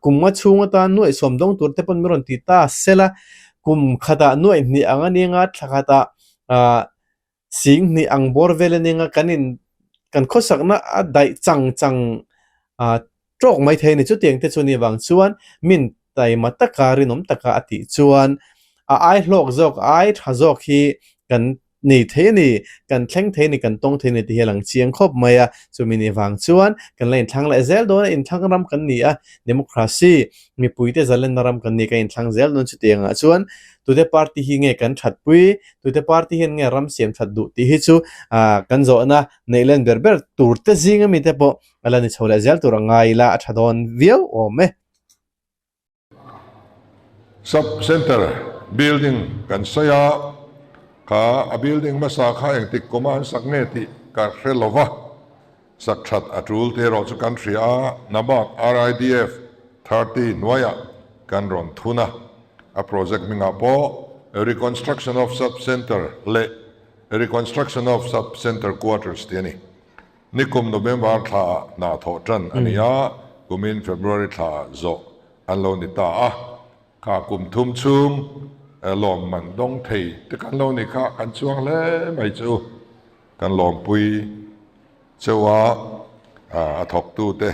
kum nga chhung atan nuaih sawm dawng tur te pawn min rawn ti ta sela kum khatah nuaih hnih ang a nia thla khatah ah sing hnih ang bawr vel a nia kan in kan khawsakna a daih chang chang ah tawk mai thei a ni chutiang te chu ni vang chuan min taima taka rinawm taka a tih chuan. a ai hlawk zawk, a ai tha zawk hi kan nei thei a ni, kan thleng thei a ni, kan tawng thei a ni tih hi a lang chiang khawp mai a. Chumi ni vang chuan kan la inthlang leh zel dawn a, inthlang ram kan ni a, democracy, mipuite zalenna ram kan ni, kan inthlang zel dawn chutiang ah chuan tute party hi nge kan thatpui, tute party hian nge ram siam that duh tih hi chu ah kan zawhna neih len ber ber tur te zing ami te pawh a la ni chho leh zel tur a ngai ila a tha dawn viau awm e. Sub Centre building kan sawi a, kha a building hmasa kha engtik kawma an sak nge tih ka hre lo va, sak that a tul te erawh chu kan hria a, NABARD RIDF 30 hnuaiah kan rawn thun a, a project hmingah pawh Reconstruction of Sub Centre leh Reconstruction of Sub Centre Quarters tih a ni. Nikum November thlaah hna thawh tan a ni a, kumin February thlaah zawh an lo ni ta a. Kha kum thum chhung lawmman dawng thei te kan lo ni kha kan chuang hle mai chu kan lawmpui cheu a, a thawktute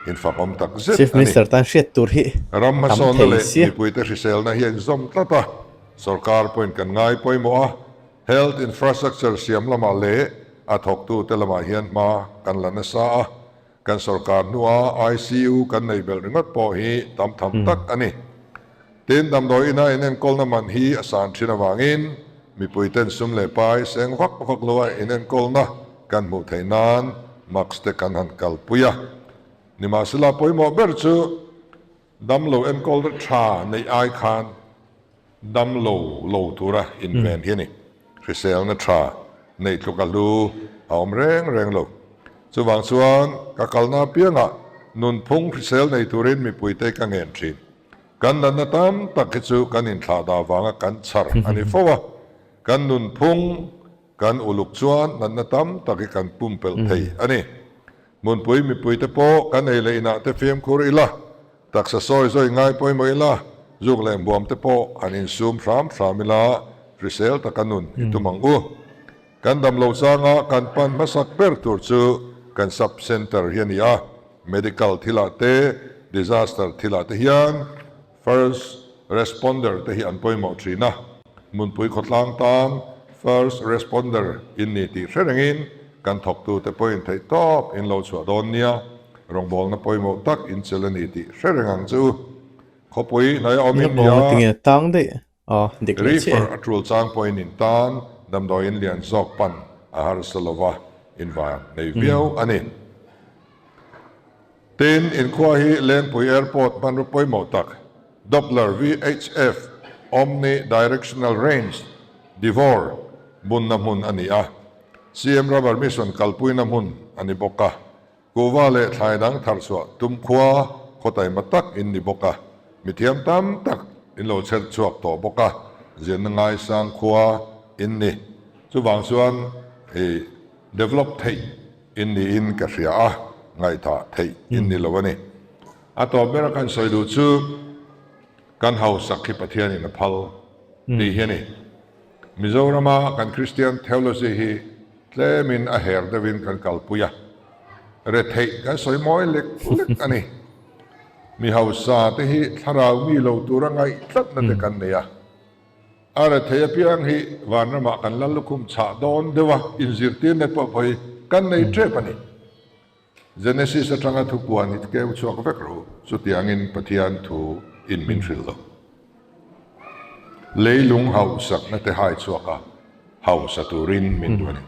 infakawm tak zet Chief a ni. Minister tan hriat tur hi Ram tam hmasawnna thei leh sia. mipuite hriselna hi a inzawm tlat a, sorkar pawhin kan ngai pawimawh a, Health infrastructure siam lamah leh a thawktute lamah hian hma kan la nasa a, kan sorkar hnua ICU kan nei belh ringawt pawh hi tam tham tak a ni. Tin, damdawi ina inenkawlna man hi a san thin avangin mipuiten sum leh pai seng vak vak loa inenkawlna kan hmuh theih nan mask te kan han kalpui a. Nimahsela pawimawh ber chu damlo enkawlna tha neih ai khan Dam lo lo tura inven hi a ni. Hriselna tha neih tluk a hlu a awm reng reng lo. Chuvang chuan ka kalna apiangah nunphung hrisel nei turin mipuite ka ngen thin. Kan natna tam tak hi chu kan inthlah dah vanga kan chhar a ni fo a. Kan nunphung kan uluk chuan natna tam tak hi kan pumpelh thei a ni. Hmunpui mipuite pawh kan ei leh inah te fimkhur ila. Taksa sawi zawi ngai pawimawh ila, zuk leh hmuam te pawh han insum hram hram ila, hrisel taka nun i tum ang u. Kan dam lo changa kan pan hmasak ber tur chu kan sub centre hi a ni a, medical thilah te, disaster thilah te hian first responder te hi an pawimawh thin a, hmunpui khawtlang tan first responder in ni tih hre rengin kan thawktute pawhin theihtawp in lo chhuah dawn nia. Rawngbawlna pawimawh tak in chelh a ni tih hre reng ang che u. Khawpui hnaia awm in nia. Reefer a tul chang pawhin in tan damdawiin lian zawk pan a harsa lova in van nei viau a ni. Tin, inkhua hi Lengpui Airport hmanraw pawimawh tak Doppler VHF Omni Directional Range, DIVOR, bunna hmun a ni a. CM Rubber Mission kalpuina hmun a ni bawk a. Kuhva leh thlai dang thar chhuah tum khua khaw taima tak in ni bawk a, mithiam tam tak in lo chher chhuak tawh bawk a, zirna ngaisang khua in ni. Chuvang chuan i develop theih in niin ka hria a, ngaihthah theih in ni lo a ni. A tawp bera kan sawi duh chu kan hausak hi Pathianin a phal tih hi a ni. Mizorama kan Kristian theology hi tlemin a her deuhin kan kalpui a, retheih kan sawi mawi lek lek a ni. Mi hausa te hi thlarau mi lo tura ngaih tlatna te kan nei a, a retheih apiang hi vanramah kan lal lukhum chhah dawn deuh a, inzirtirna pawh pawh hi kan nei tep a ni. Genesis atanga thupuan hi keu chhuak vek ru, chutiangin Pathian thu in min hrilh lo. Leilung hausakna te hai chhuak a, hausa turin min duh a ni.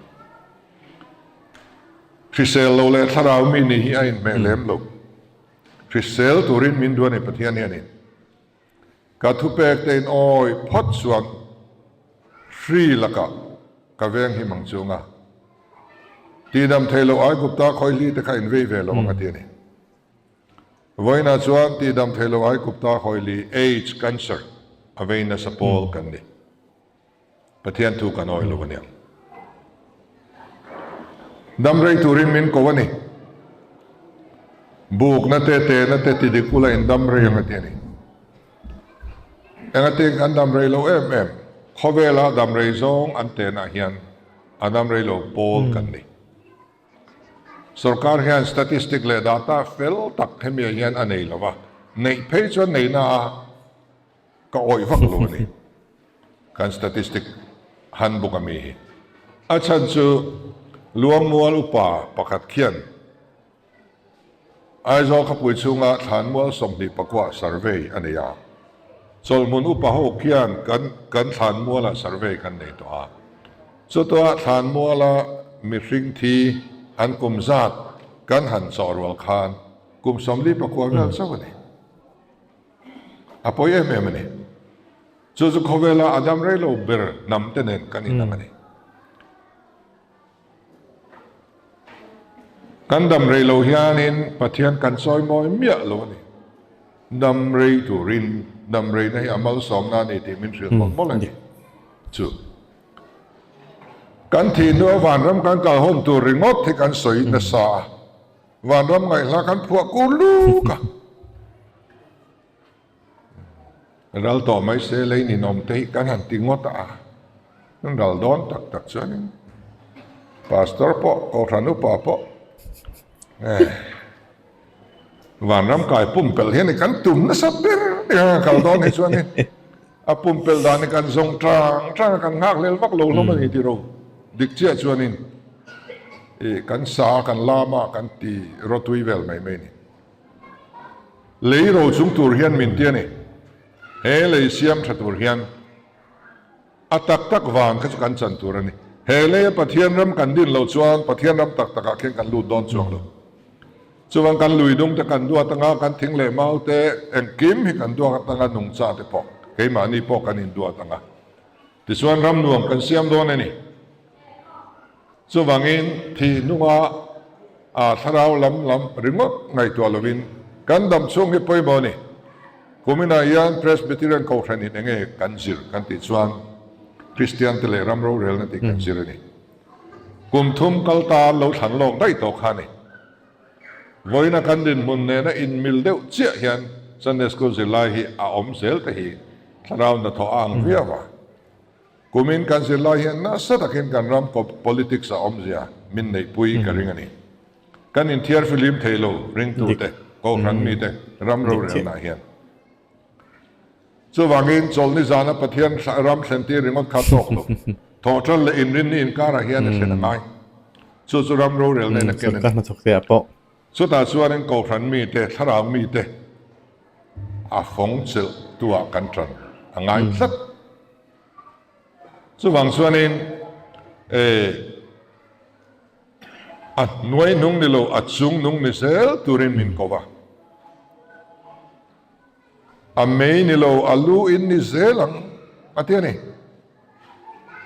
Hrisel lo leh thlarau mi nih hi a inhmeh lem lo. Hrisel turin min duh a ni Pathian hianin. Ka thupek te in awi phawt chuan hri lakah ka veng him ang chung a, tihdam thei loh Aigupta khawihli te kha in vei ve lo ang a ti a ni. Vawiinah chuan tihdam thei loh Aigupta khawihli AIDS cancer a vei nasa pawl kan ni. Pathian thu kan awi lo aniang. Dam rei turin min ko a ni. Bukna te, tehna te ti dik ula in dam rei ang a ti a ni. Engatin kan dam rei lo em em, khawvela dam rei zawng an tehnah hian a dam rei lo pawl kan ni. Sorkar hian statistic leh data fel tak hemiah hian a nei lo va, neih phei chuan neihna a ka awih vak lo a ni. Kan statistic handbook a mi hi. A chhan chu Luangmual upa pakhat khian Aizawl khawpui chhunga thlanmual 24 survey a nei a. Chawlhmun upa ho khian kan kan thlanmualah survey kan nei tawh a. Chutuah thlanmuala mihring thi an kum zat kan han chawh rual khan kum 49 vel chauh a ni. A pawi em em a ni. Chu chu khawvela a dam rei lo ber hnam te nen kan inang a ni. Kan dam rei lo hianin Pathian kan sawi mawi miah lo a ni. Dam rei turin dam reina hi a malsawmna a ni tih min hrilh mawlh mawlh a ni. Chu kan thih hnua vanram kan kal hawn tur ringawt hi kan sawi nasa a, vanram ngaihhla kan phuah kur luk a. Ral tawh mai se lei ninawm te hi kan han ti ngawt a, an ral dawn tak tak chuanin Pastor pawh Kohhran upa pawh eh vanram kai pumpelh hian kan tum nasa ber ber a kal dawn hi chuanin a pumpelh dan hi kan zawng tang tang a kan nghak hlel vak lo hlawm a ni tiro dik chiah chuanin ih kan sa kan lam a kan ti rawtui vel mai mai a ni. Lei ro chung tur hian min ti a ni. He lei siam tha tur hian a tak tak vang kha chu kan chan tur a ni. He leia Pathian ram kan din loh chuan Pathian ram tak takah khian kan lut dawn chuang lo. Chuvang kan lui dung te kan duat anga, kan thing leh mau te engkim hi kan duat anga nungcha te pawh keimahni pawh kan induat anga. Tichuan ram nuam kan siam dawn a ni. Chuvangin thih hnunga a thlarau lam lam ringawt ngaihtuah lovin kan dam chhung hi pawimawh a ni. Kuminah hian Presbyterian Kohhranin eng nge kan zir kan tih chuan Kristiante leh ram rorelna tih kan zir a ni. Kum thum kal ta lo thlan lawk daih tawh kha a ni. Vawiina kan dinhmun nena inmil deuh chiah hian Sunday School zirlai hi a awm zel te hi thlarau hnathawh a ang viau a. Kumin kan zirlai hian nasa takin kan ram politics a awmzia min neihpui ka ring a ni. Kan inthiar fihlim thei lo ringtute, Kohhran mite ram rorelnaah hian. Chuvangin chawlhni zana Pathian ram thlentir ringawt kha tawk lo. Thawhṭan leh inrinni inkarah hian a thlen a ngai. Chu chu ram rorelna in a ken a ni. Chutah chuanin Kohhran mite, thlarau mite a fawng chelh tuah kan ṭan a ngai tlat. Chuvang chuanin eh a hnuai nung ni lo a chung nung ni zel turin min ko va. A mei ni lo a lu in ni zel ang a ti a ni.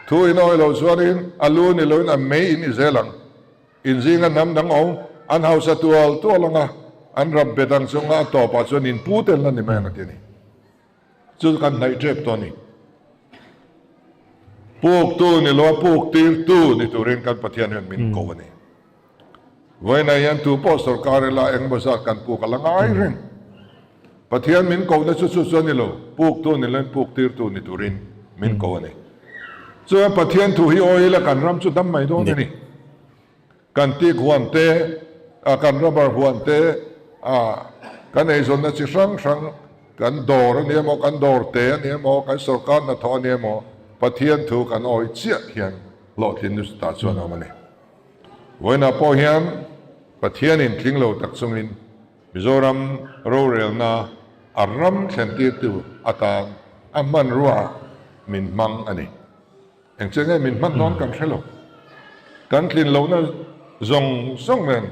Thu in awi lo chuanin a lu ni loin a mei in ni zel ang. Inzinga hnam dang awm an hausa tual tual ang a, an rap bet ang chunga a tawpah chuan in pu tel na ni mai ang a ti a ni. Chu kan hnaih tep tawh a ni. Puktu ni lo a puktirtu ni turin kan Pathian hian min ko a ni. Vawiinah hian tu pawh sorkar ila engemaw zat kan puk a la ngai reng. Pathian min kohna chu chu chu a ni lo, puktu ni loin puktirtu ni turin min ko a ni. Chuan Pathian thu hi awi ila kan ram chu dam mai dawn a ni. Kan tik huan te, kan rubber huan te, kan eizawnna chi hrang hrang, kan dawr a ni emaw, kan dawr te a ni emaw, kan sorkar hnathawh a ni emaw, Pathian thu kan awi chiah hian hlawhtlin nasa tah chuan a awm a ni. Vawiinah pawh hian Pathianin tling lo tak chungin Mizoram rorelna a ram thlentirtu atan a hmanrua min hmang a ni. Eng che nge min hman dawn kan hre lo. Kan tlin lohna zawng zawng nen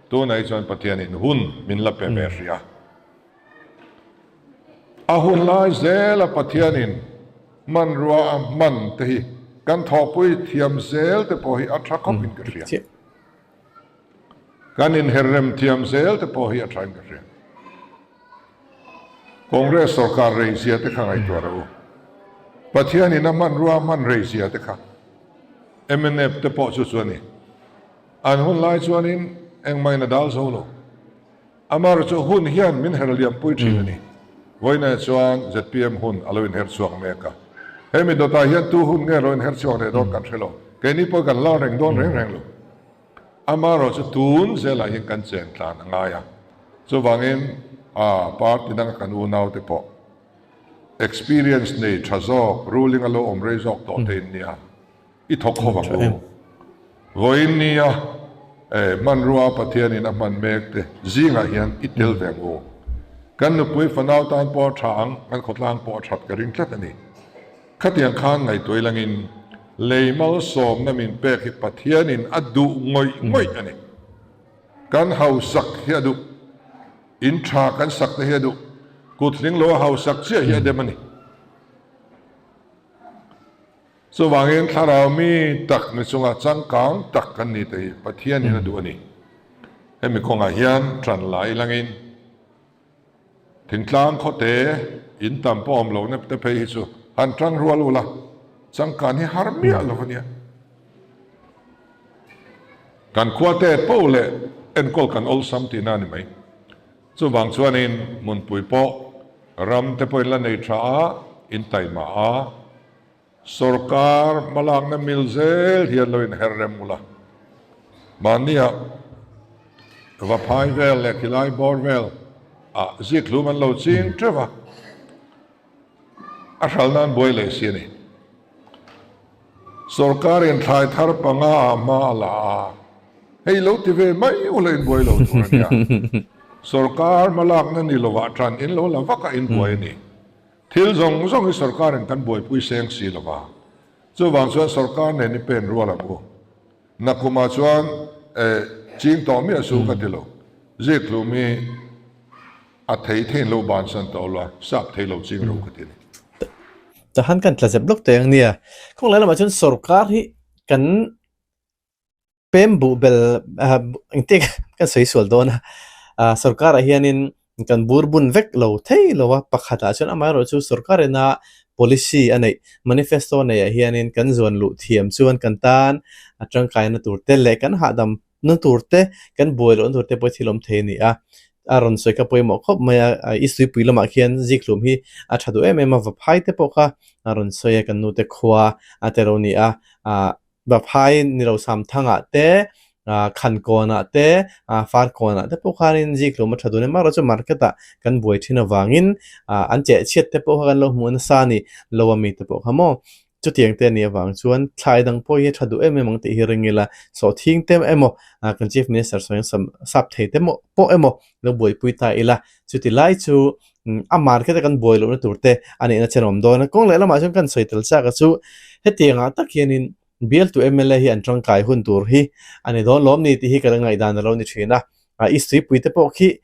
tunah hi chuan Pathianin hun min la pe ve hrih a. A hun lai zela Pathianin hmanrua a hman te hi kan thawhpui thiam zel te pawh hi a tha khawpin ka hria. Kan inherrem thiam zel te pawh hi a thain ka hria. Congress sorkar rei zia te kha ngaihtuah rawh u. Pathianin a hmanrua a hman rei zia te kha mnf te pawh chu chu a ni. An hun lai chuanin engmah in a dal zo lo. Amaherawhchu chu hun hian min her liampui thin a ni. Vawiinah chuan zpm hun a lo inher chhuak mek a. Hemi dawtah hian tu hun nge lo inher chhuak leh dawn kan hre lo. Keini pawh kan la reng dawn reng reng lo. Amaherawhchu chu tun zelah hian kan chen tlan a ngai a. Chuvangin a party danga kan unaute pawh. Experience nei tha zawk, ruling a lo awm rei zawk tawh te in nia, i thawk ho vang u. Vawiin nia e, hmanrua Pathianin a hman mek te zingah hian i tel ve ang u. Kan nupui fanau tan pawh a tha ang, kan khawtlang pawh a that ka ring tlat a ni. Khatiang khan ngaihtuah ilangin lei malsawmna min pek hi Pathianin a duh ngawih ngawih a ni. Kan hausak hi a duh. In tha kan sak te hi a duh. Kut hling lo a hausak chiah hi a dem a ni. Chuvangin thlarau mi tak ni chunga changkang tak kan ni te hi Pathianin a duh a ni. Hemi kawngah hian ṭan la ilangin thingtlang khawte in tam pawh awm lohna te phei hi chu han ṭang rual ula changkan hi har miah lo a nia. Kan khuate poh leh enkawl kan awlsam tihna a ni mai. Chuvang chuanin hmunpui pawh ram te pawhin la nei tha a, in taima a, sawrkar hmalakna mil zel hian lo inher rem ula. Mahnia Vaphai vel leh khilai bawr vel ah zikhlum an lo ching teuh a, a hral nan buai leh si a ni. Sawrkarin thlai thar panga ah hma a la a, hei lo ti ve mai ula inbuai lo tur a nia. Sawrkar hmalakna ni lovah tan in lo la vak a inbuai a ni. Thil zawng zawng hi sawrkarin kan buaipui seng si lova, chuvang chuan sawrkar nen i pen rual ang u. Nakhumah chuan eh ching tawh miah su ka ti lo, Zikhlum hi A thei theiin lo bansan tawh lo a, sap thei lo ching ro ka ti a ni. Tahan kan tla zep lawk teh ang nia. Kawng lai lamah chuan sorkar hi kan pem buh bel engtik kan sawi sual dawn a, sorkarah hianin kan bur bun vek lo thei lo a, pakhatah chuan amaherawhchu sorkar ina policy a neih manifesto neihah hianin kan zuan luh thiam chuan kan tan a tangkaina tur te leh kan hahdam na tur te kan buai lohna tur te pawh thil awm thei a ni a, a rawn sawi kha pawimawh khawp mai a, i suipui lamah khian zikhlum hi a tha duh em em a, vaphai te pawh kha a rawn sawi a kan nu te khua a te lo ni a, ah vaphai ni lo samthangah te ah khankawnah te ah farkawnah te pawh khanin zikhlum a tha dun em amaherawhchu market ah kan buai thin avangin ah an cheh chhiat te pawh kha kan lo hmuh nasa a ni lo a mi te pawh kha maw. Chutiang te a nih avang chuan thlai dang pawh hi a tha duh em em ang tih hi ring ila, sawhthing te emaw kan Chief Minister sawi ang sam sap thei te pawh emaw lo buaipui ta ila, chuti lai chu a market a kan buai lohna tur te a nihna chen a awm dawn a. Kawng leh lamah chuan kan sawi tel chak a chu hetiangah tak hianin bialtu mla hi an tangkai hun tur hi a ni dawn lawm ni tih hi ka la ngaihdan a lo ni thin a. I suipui te pawh khi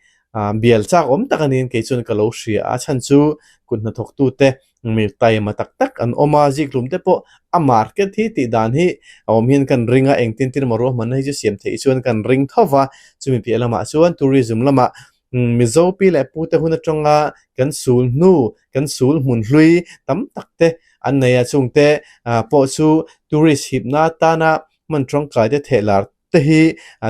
bial chak awm tak a niin kei chuan ka lo hria a, chhan chu kut hnathawktute Mi taima tak tak an awm a, zikhlum te pawh a market hi tih dan hi a awm hian kan ring a, engtin tin emaw ruahmanna hi chu siam theih chuan kan ring tho va, chumi piah lamah chuan tourism lamah Mizo pi leh pu te hun atanga kan sul hnu, kan sul hmun hlui tam tak te an nei a, chungte pawh chu tourist hipna atana hman tangkai te theh lar te hi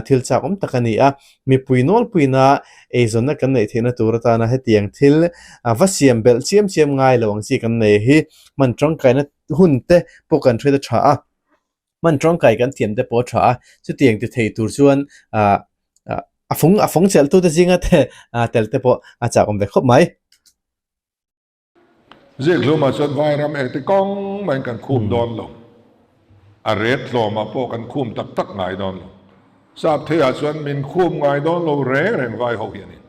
thil chak awm tak a ni a, mipui nawlpuina eizawnna kan neih theihna tur atana hetiang thil va siam belh chiam chiam ngai lo ang chi kan nei hi hman tangkaina hun te pawh kan hriat a tha a, hman tangkai kan thiam te pawh a tha a, chutiang ti thei tur chuan ah a fung a fung chelh tute zinga te tel te pawh a chak awm ve khawp mai. Zikhlumah chuan Vairam engti kawng mahin kan khum dawn lo. A ret tlawmah pawh kan khum tak tak ngai dawn lo. Saptheiah chuan min khum ngai dawn lo reng reng vai ho hianin.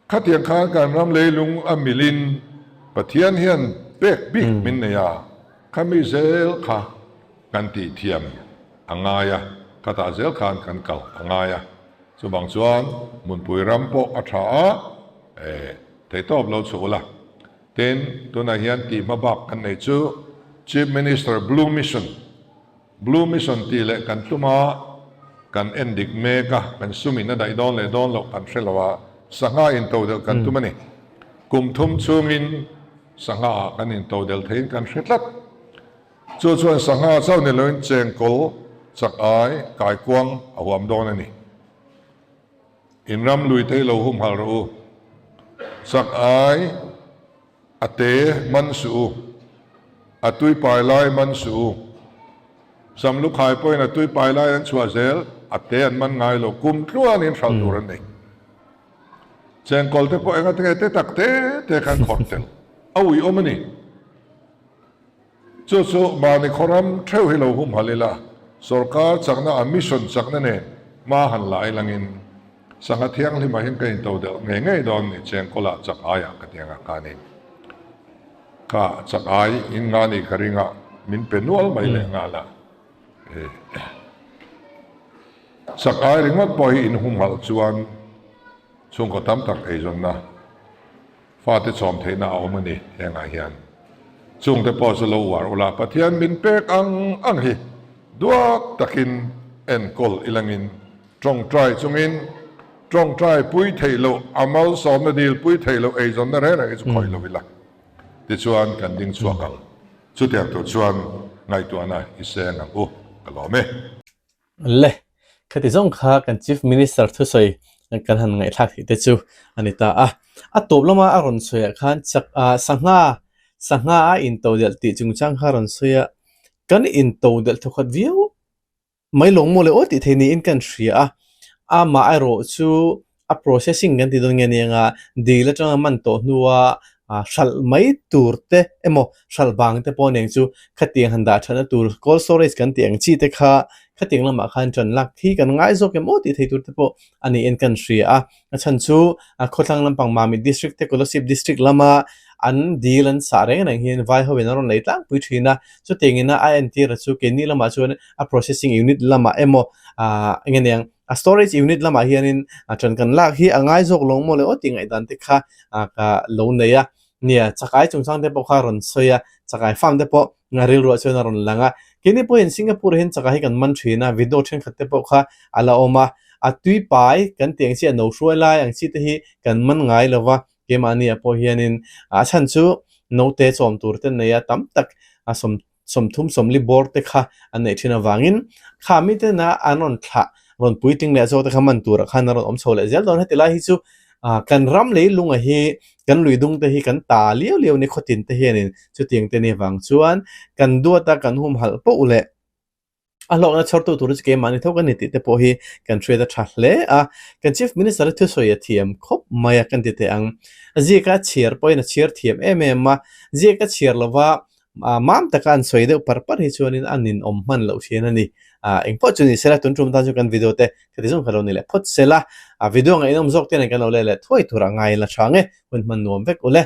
Khatiang khan kan ram leilung a milin Pathian hian pek bik min nei a, khami zel kha kan tih thiam a ngai a, khatah zel khan kan kal a ngai a. Chuvang chuan hmunpui ram pawh a tha a, eh, Theihtawp lo chhuah ula. Tin, tunah hian tih hma bak kan nei chu Chief Minister Blue Mission, Blue Mission tih leh kan tlum a, kan en dik mek a, kan sum in a daih dawn leh dawn loh kan hre lo a, sangha intodelh kan tum a ni. Kum thum chhungin sangha ah kan intodelh theiin kan hre tlat. Chu chuan sangha chauh ni loin chengkawl, chak ai, kaikuang a huam dawn a ni. In ram lui te hi lo humhal rawh u. Chak ai a te man suh u. A tui pai lai man suh u. Sam lukhai pawhin a tui pai lai an chhuah zel, a te an man ngai lo. Kum tluanin hralh tur an nei. Chengkawl te pawh enga tinge te tak te te khan khawrh tel. A uiawm a ni. Chu chu mahni khawram theuh hi lo humhalh ila, sorkar chakna a mission chakna nen hma han la ilangin sangha thianghlimah hian ka into deuh ngei ngei dawn ni chengkawlah chak aiah ka ti anga khanin kha chak ai in nga nih ka ring a min pe nual mai leh nghal a. Chak ai ringawt pawh hi in humhalh chuan chhungkaw tam tak eizawnna Fate chawm theihna a awm a ni hengah hian. Chungte pawh chu lo uar ula, Pathian min pek ang ang hi duat takin enkawl ilangin tawngtai chungin tawngtai pui theih loh, a malsawmna dil pui theih loh eizawnna reng reng hi chu khawih lo ila. Tichuan kan ding chhuak ang. Chutiang tur chuan ngaihtuahna i seng ang u, ka lawm e. Le, khati zawng kha kan Chief Minister thusawi kan han ngaihthlak theih te chu a ni ta a. A tawp lama a rawn sawiah khan chak ah sangha, sangha a intodelh tih chungchang kha a rawn sawi a, kan intodelh thawkhat viau mai lawng maw le aw tih theih niin kan hria a. Amaherawh chu a processing kan ti dawn nge nia nga dil atanga man tawh hnua hralh mai tur te emaw hralh vang te pawh nen chu khatiang han dah thatna tur cold storage kan tih ang chi te kha khatiang lamah khan ṭan lak hi kan ngai zawk em aw tih thei tur te pawh a niin kan hria a a chhan chu a khawthlang lampang Mamit district te Kolasib district lama an dil an sah reng reng hian vai ho in an rawn lei tlangpui thin a chutiang ina a entir a chu keini lamah chuan a processing unit lamah emaw ah eng nge niang A storage unit lamah hianin a ṭan kan lak hi a ngai zawk lo maw le aw tih ngaihdan te kha ka lo nei a. Nia, chakai chungchang te pawh kha a rawn sawi a, chakai farm te pawh rilruah chuan a rawn lang a. Keini pawhin Singapore hian chakai hi kan man ṭhin a, video ṭhenkhat te pawh kha a la awm a. A tui pai kan tih ang chi, a no hruai lai ang chi te hi kan man ngai lo va, keimahniah pawh hianin a chhan chu note chawm tur te nei a, tam tak a sawm 30 40 bawr te kha an neih thin avangin kha mite na an rawn thlah rawn puitling leh zawk te kha man turah khan an rawn awm chho leh zel dawn. Heti lai hi chu kan ram lei lunga hi kan lui dung te hi kan ta liau liau ni khawtin te hianin chutiang te ni vang chuan kan duata kan humhalh poh leh a hlawkna chhawrtu tur chu keimahni tho kan ni tih te pawh hi kan hriat a tha hle a. Kan Chief Minister hi thusawi a thiam khawp mai a kan ti teh ang. Ziaka a chhiar pawhin a chhiar thiam em em a, ziaka chhiar lova Mam taka an sawi deuh par par hi chuanin a ninawm hman loh thin a ni. Engpawh chu ni sela tun tum tan chuan kan video te khati zawng kha lo ni leh phawt sela. Video ngaihnawm zawk te nen kan lo leh leh thuai tur a ngai la tha nge hun hman nuam vek u le.